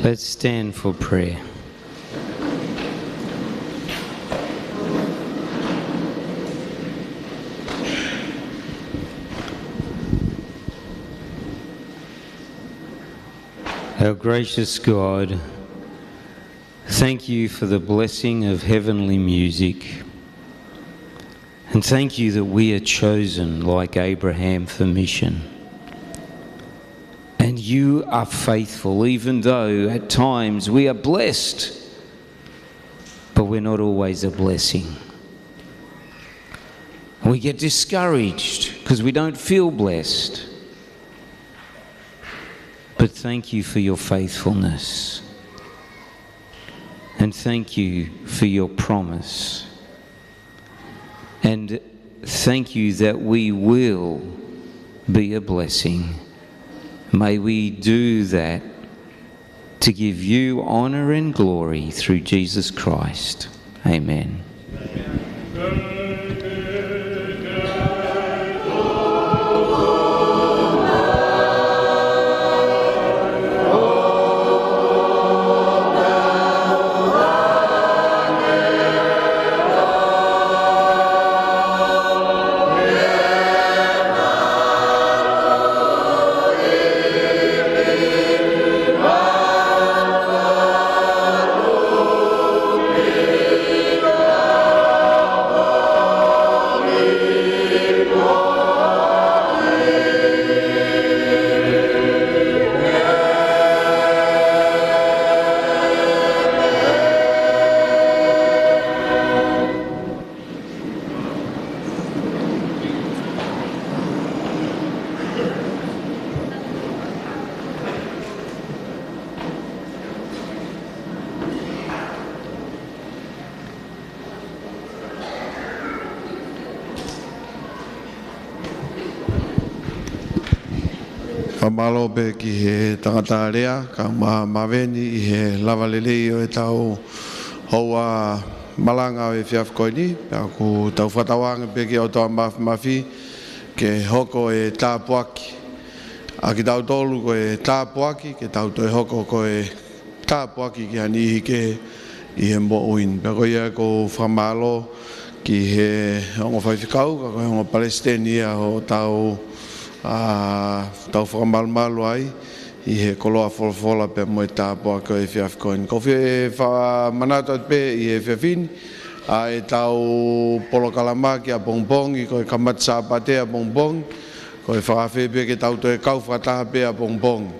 Let's stand for prayer. Our gracious God, thank you for the blessing of heavenly music. And thank you that we are chosen like Abraham for mission. And you are faithful, even though at times we are blessed, but we're not always a blessing. We get discouraged because we don't feel blessed. But thank you for your faithfulness. And thank you for your promise. And thank you that we will be a blessing. May we do that to give you honor and glory through Jesus Christ. Amen. Mālō pē ki he tangata alea, kae ʻumaʻā Maveni ʻi he lava lelei ʻo ʻetau houa malanga ʻo e efiafi ko eni, pea ʻoku tau fakatauange pē ki he ʻOtua Māfimafi, ke hoko e tāpuaki. ʻA kitautolu ko e tāpuaki, ke tau toe hoko ko e tāpuaki ki ha niʻihi kehe ʻi he moʻui ni. Pea ko ia ʻoku ou fakamālō ki he ongo faifekau, ka ko e ongo palesiteni ia ʻo tau, ʻa, tau fakamalumalu ai, ʻi he koloa folofola pea mo e tāpuaki ʻo e efiafi ko eni. ʻOku ou fie fakamanatu atu pē ʻi he efiafi ni, ʻa ʻetau polokalama ki ʻapongipongi, ko e kamata Sāpate ʻapongipongi, ko e fakaafe pē ke tau toe kau fakataha pē ʻapongipongi.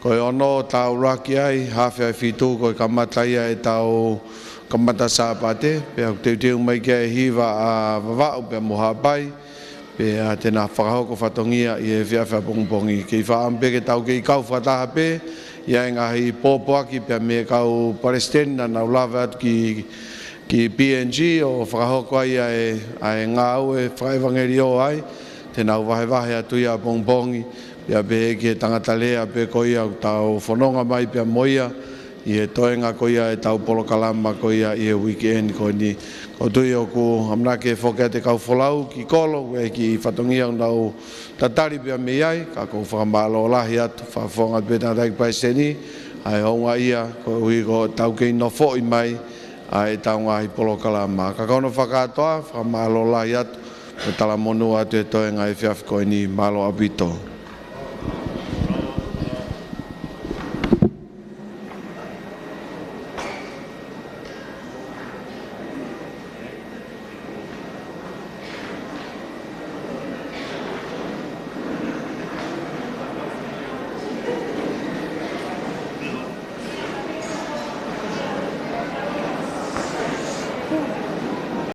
Ko e ono tau ʻuluaki ai, haafe ʻa e fitu, ko e kamata ia ʻetau kamata Sāpate, pea ʻoku teuteu mai ki ai e hiva ʻa Vavaʻu pea mo Haʻapai, pea te na fakahoko fatongia ʻi he efiafi ʻapongipongi. Kei fakaʻamu pē ke tau kei kau fakataha pē, ʻi he ngaahi pōpoaki pea mei he kau palesiteni naʻa nau lave atu ki, ki P N G ʻo fakahoko ai ʻa e, ʻa e ngāue fakaʻevangeliō ai, te nau vahevahe atu ia ʻapongipongi, pea pehē ki he tangata alea pē ko ia ʻoku tau fononga mai pea mo ia, ʻi he toenga ko ia ʻetau polokalama ko ia ʻi he uike eni ko eni. ʻOku ou tui ʻoku ʻamanaki ke foki atu e kau folau ki kolo, ʻoku ʻi ai e kiʻi fatongia ʻoku nau tatali pea mei ai, ka ʻoku ou fakamālō lahi atu, fakafofonga pē tangataʻeiki palesiteni, ʻa e houngaʻia, koeʻuhi ko ʻetau kei nofoʻi mai ʻa ʻetau ngaahi polokalama. Ka ko hono fakakātoa, fakamālō lahi atu, mo talamonū atu he toenga ʻo e efiafi ko eni, mālō ʻaupito.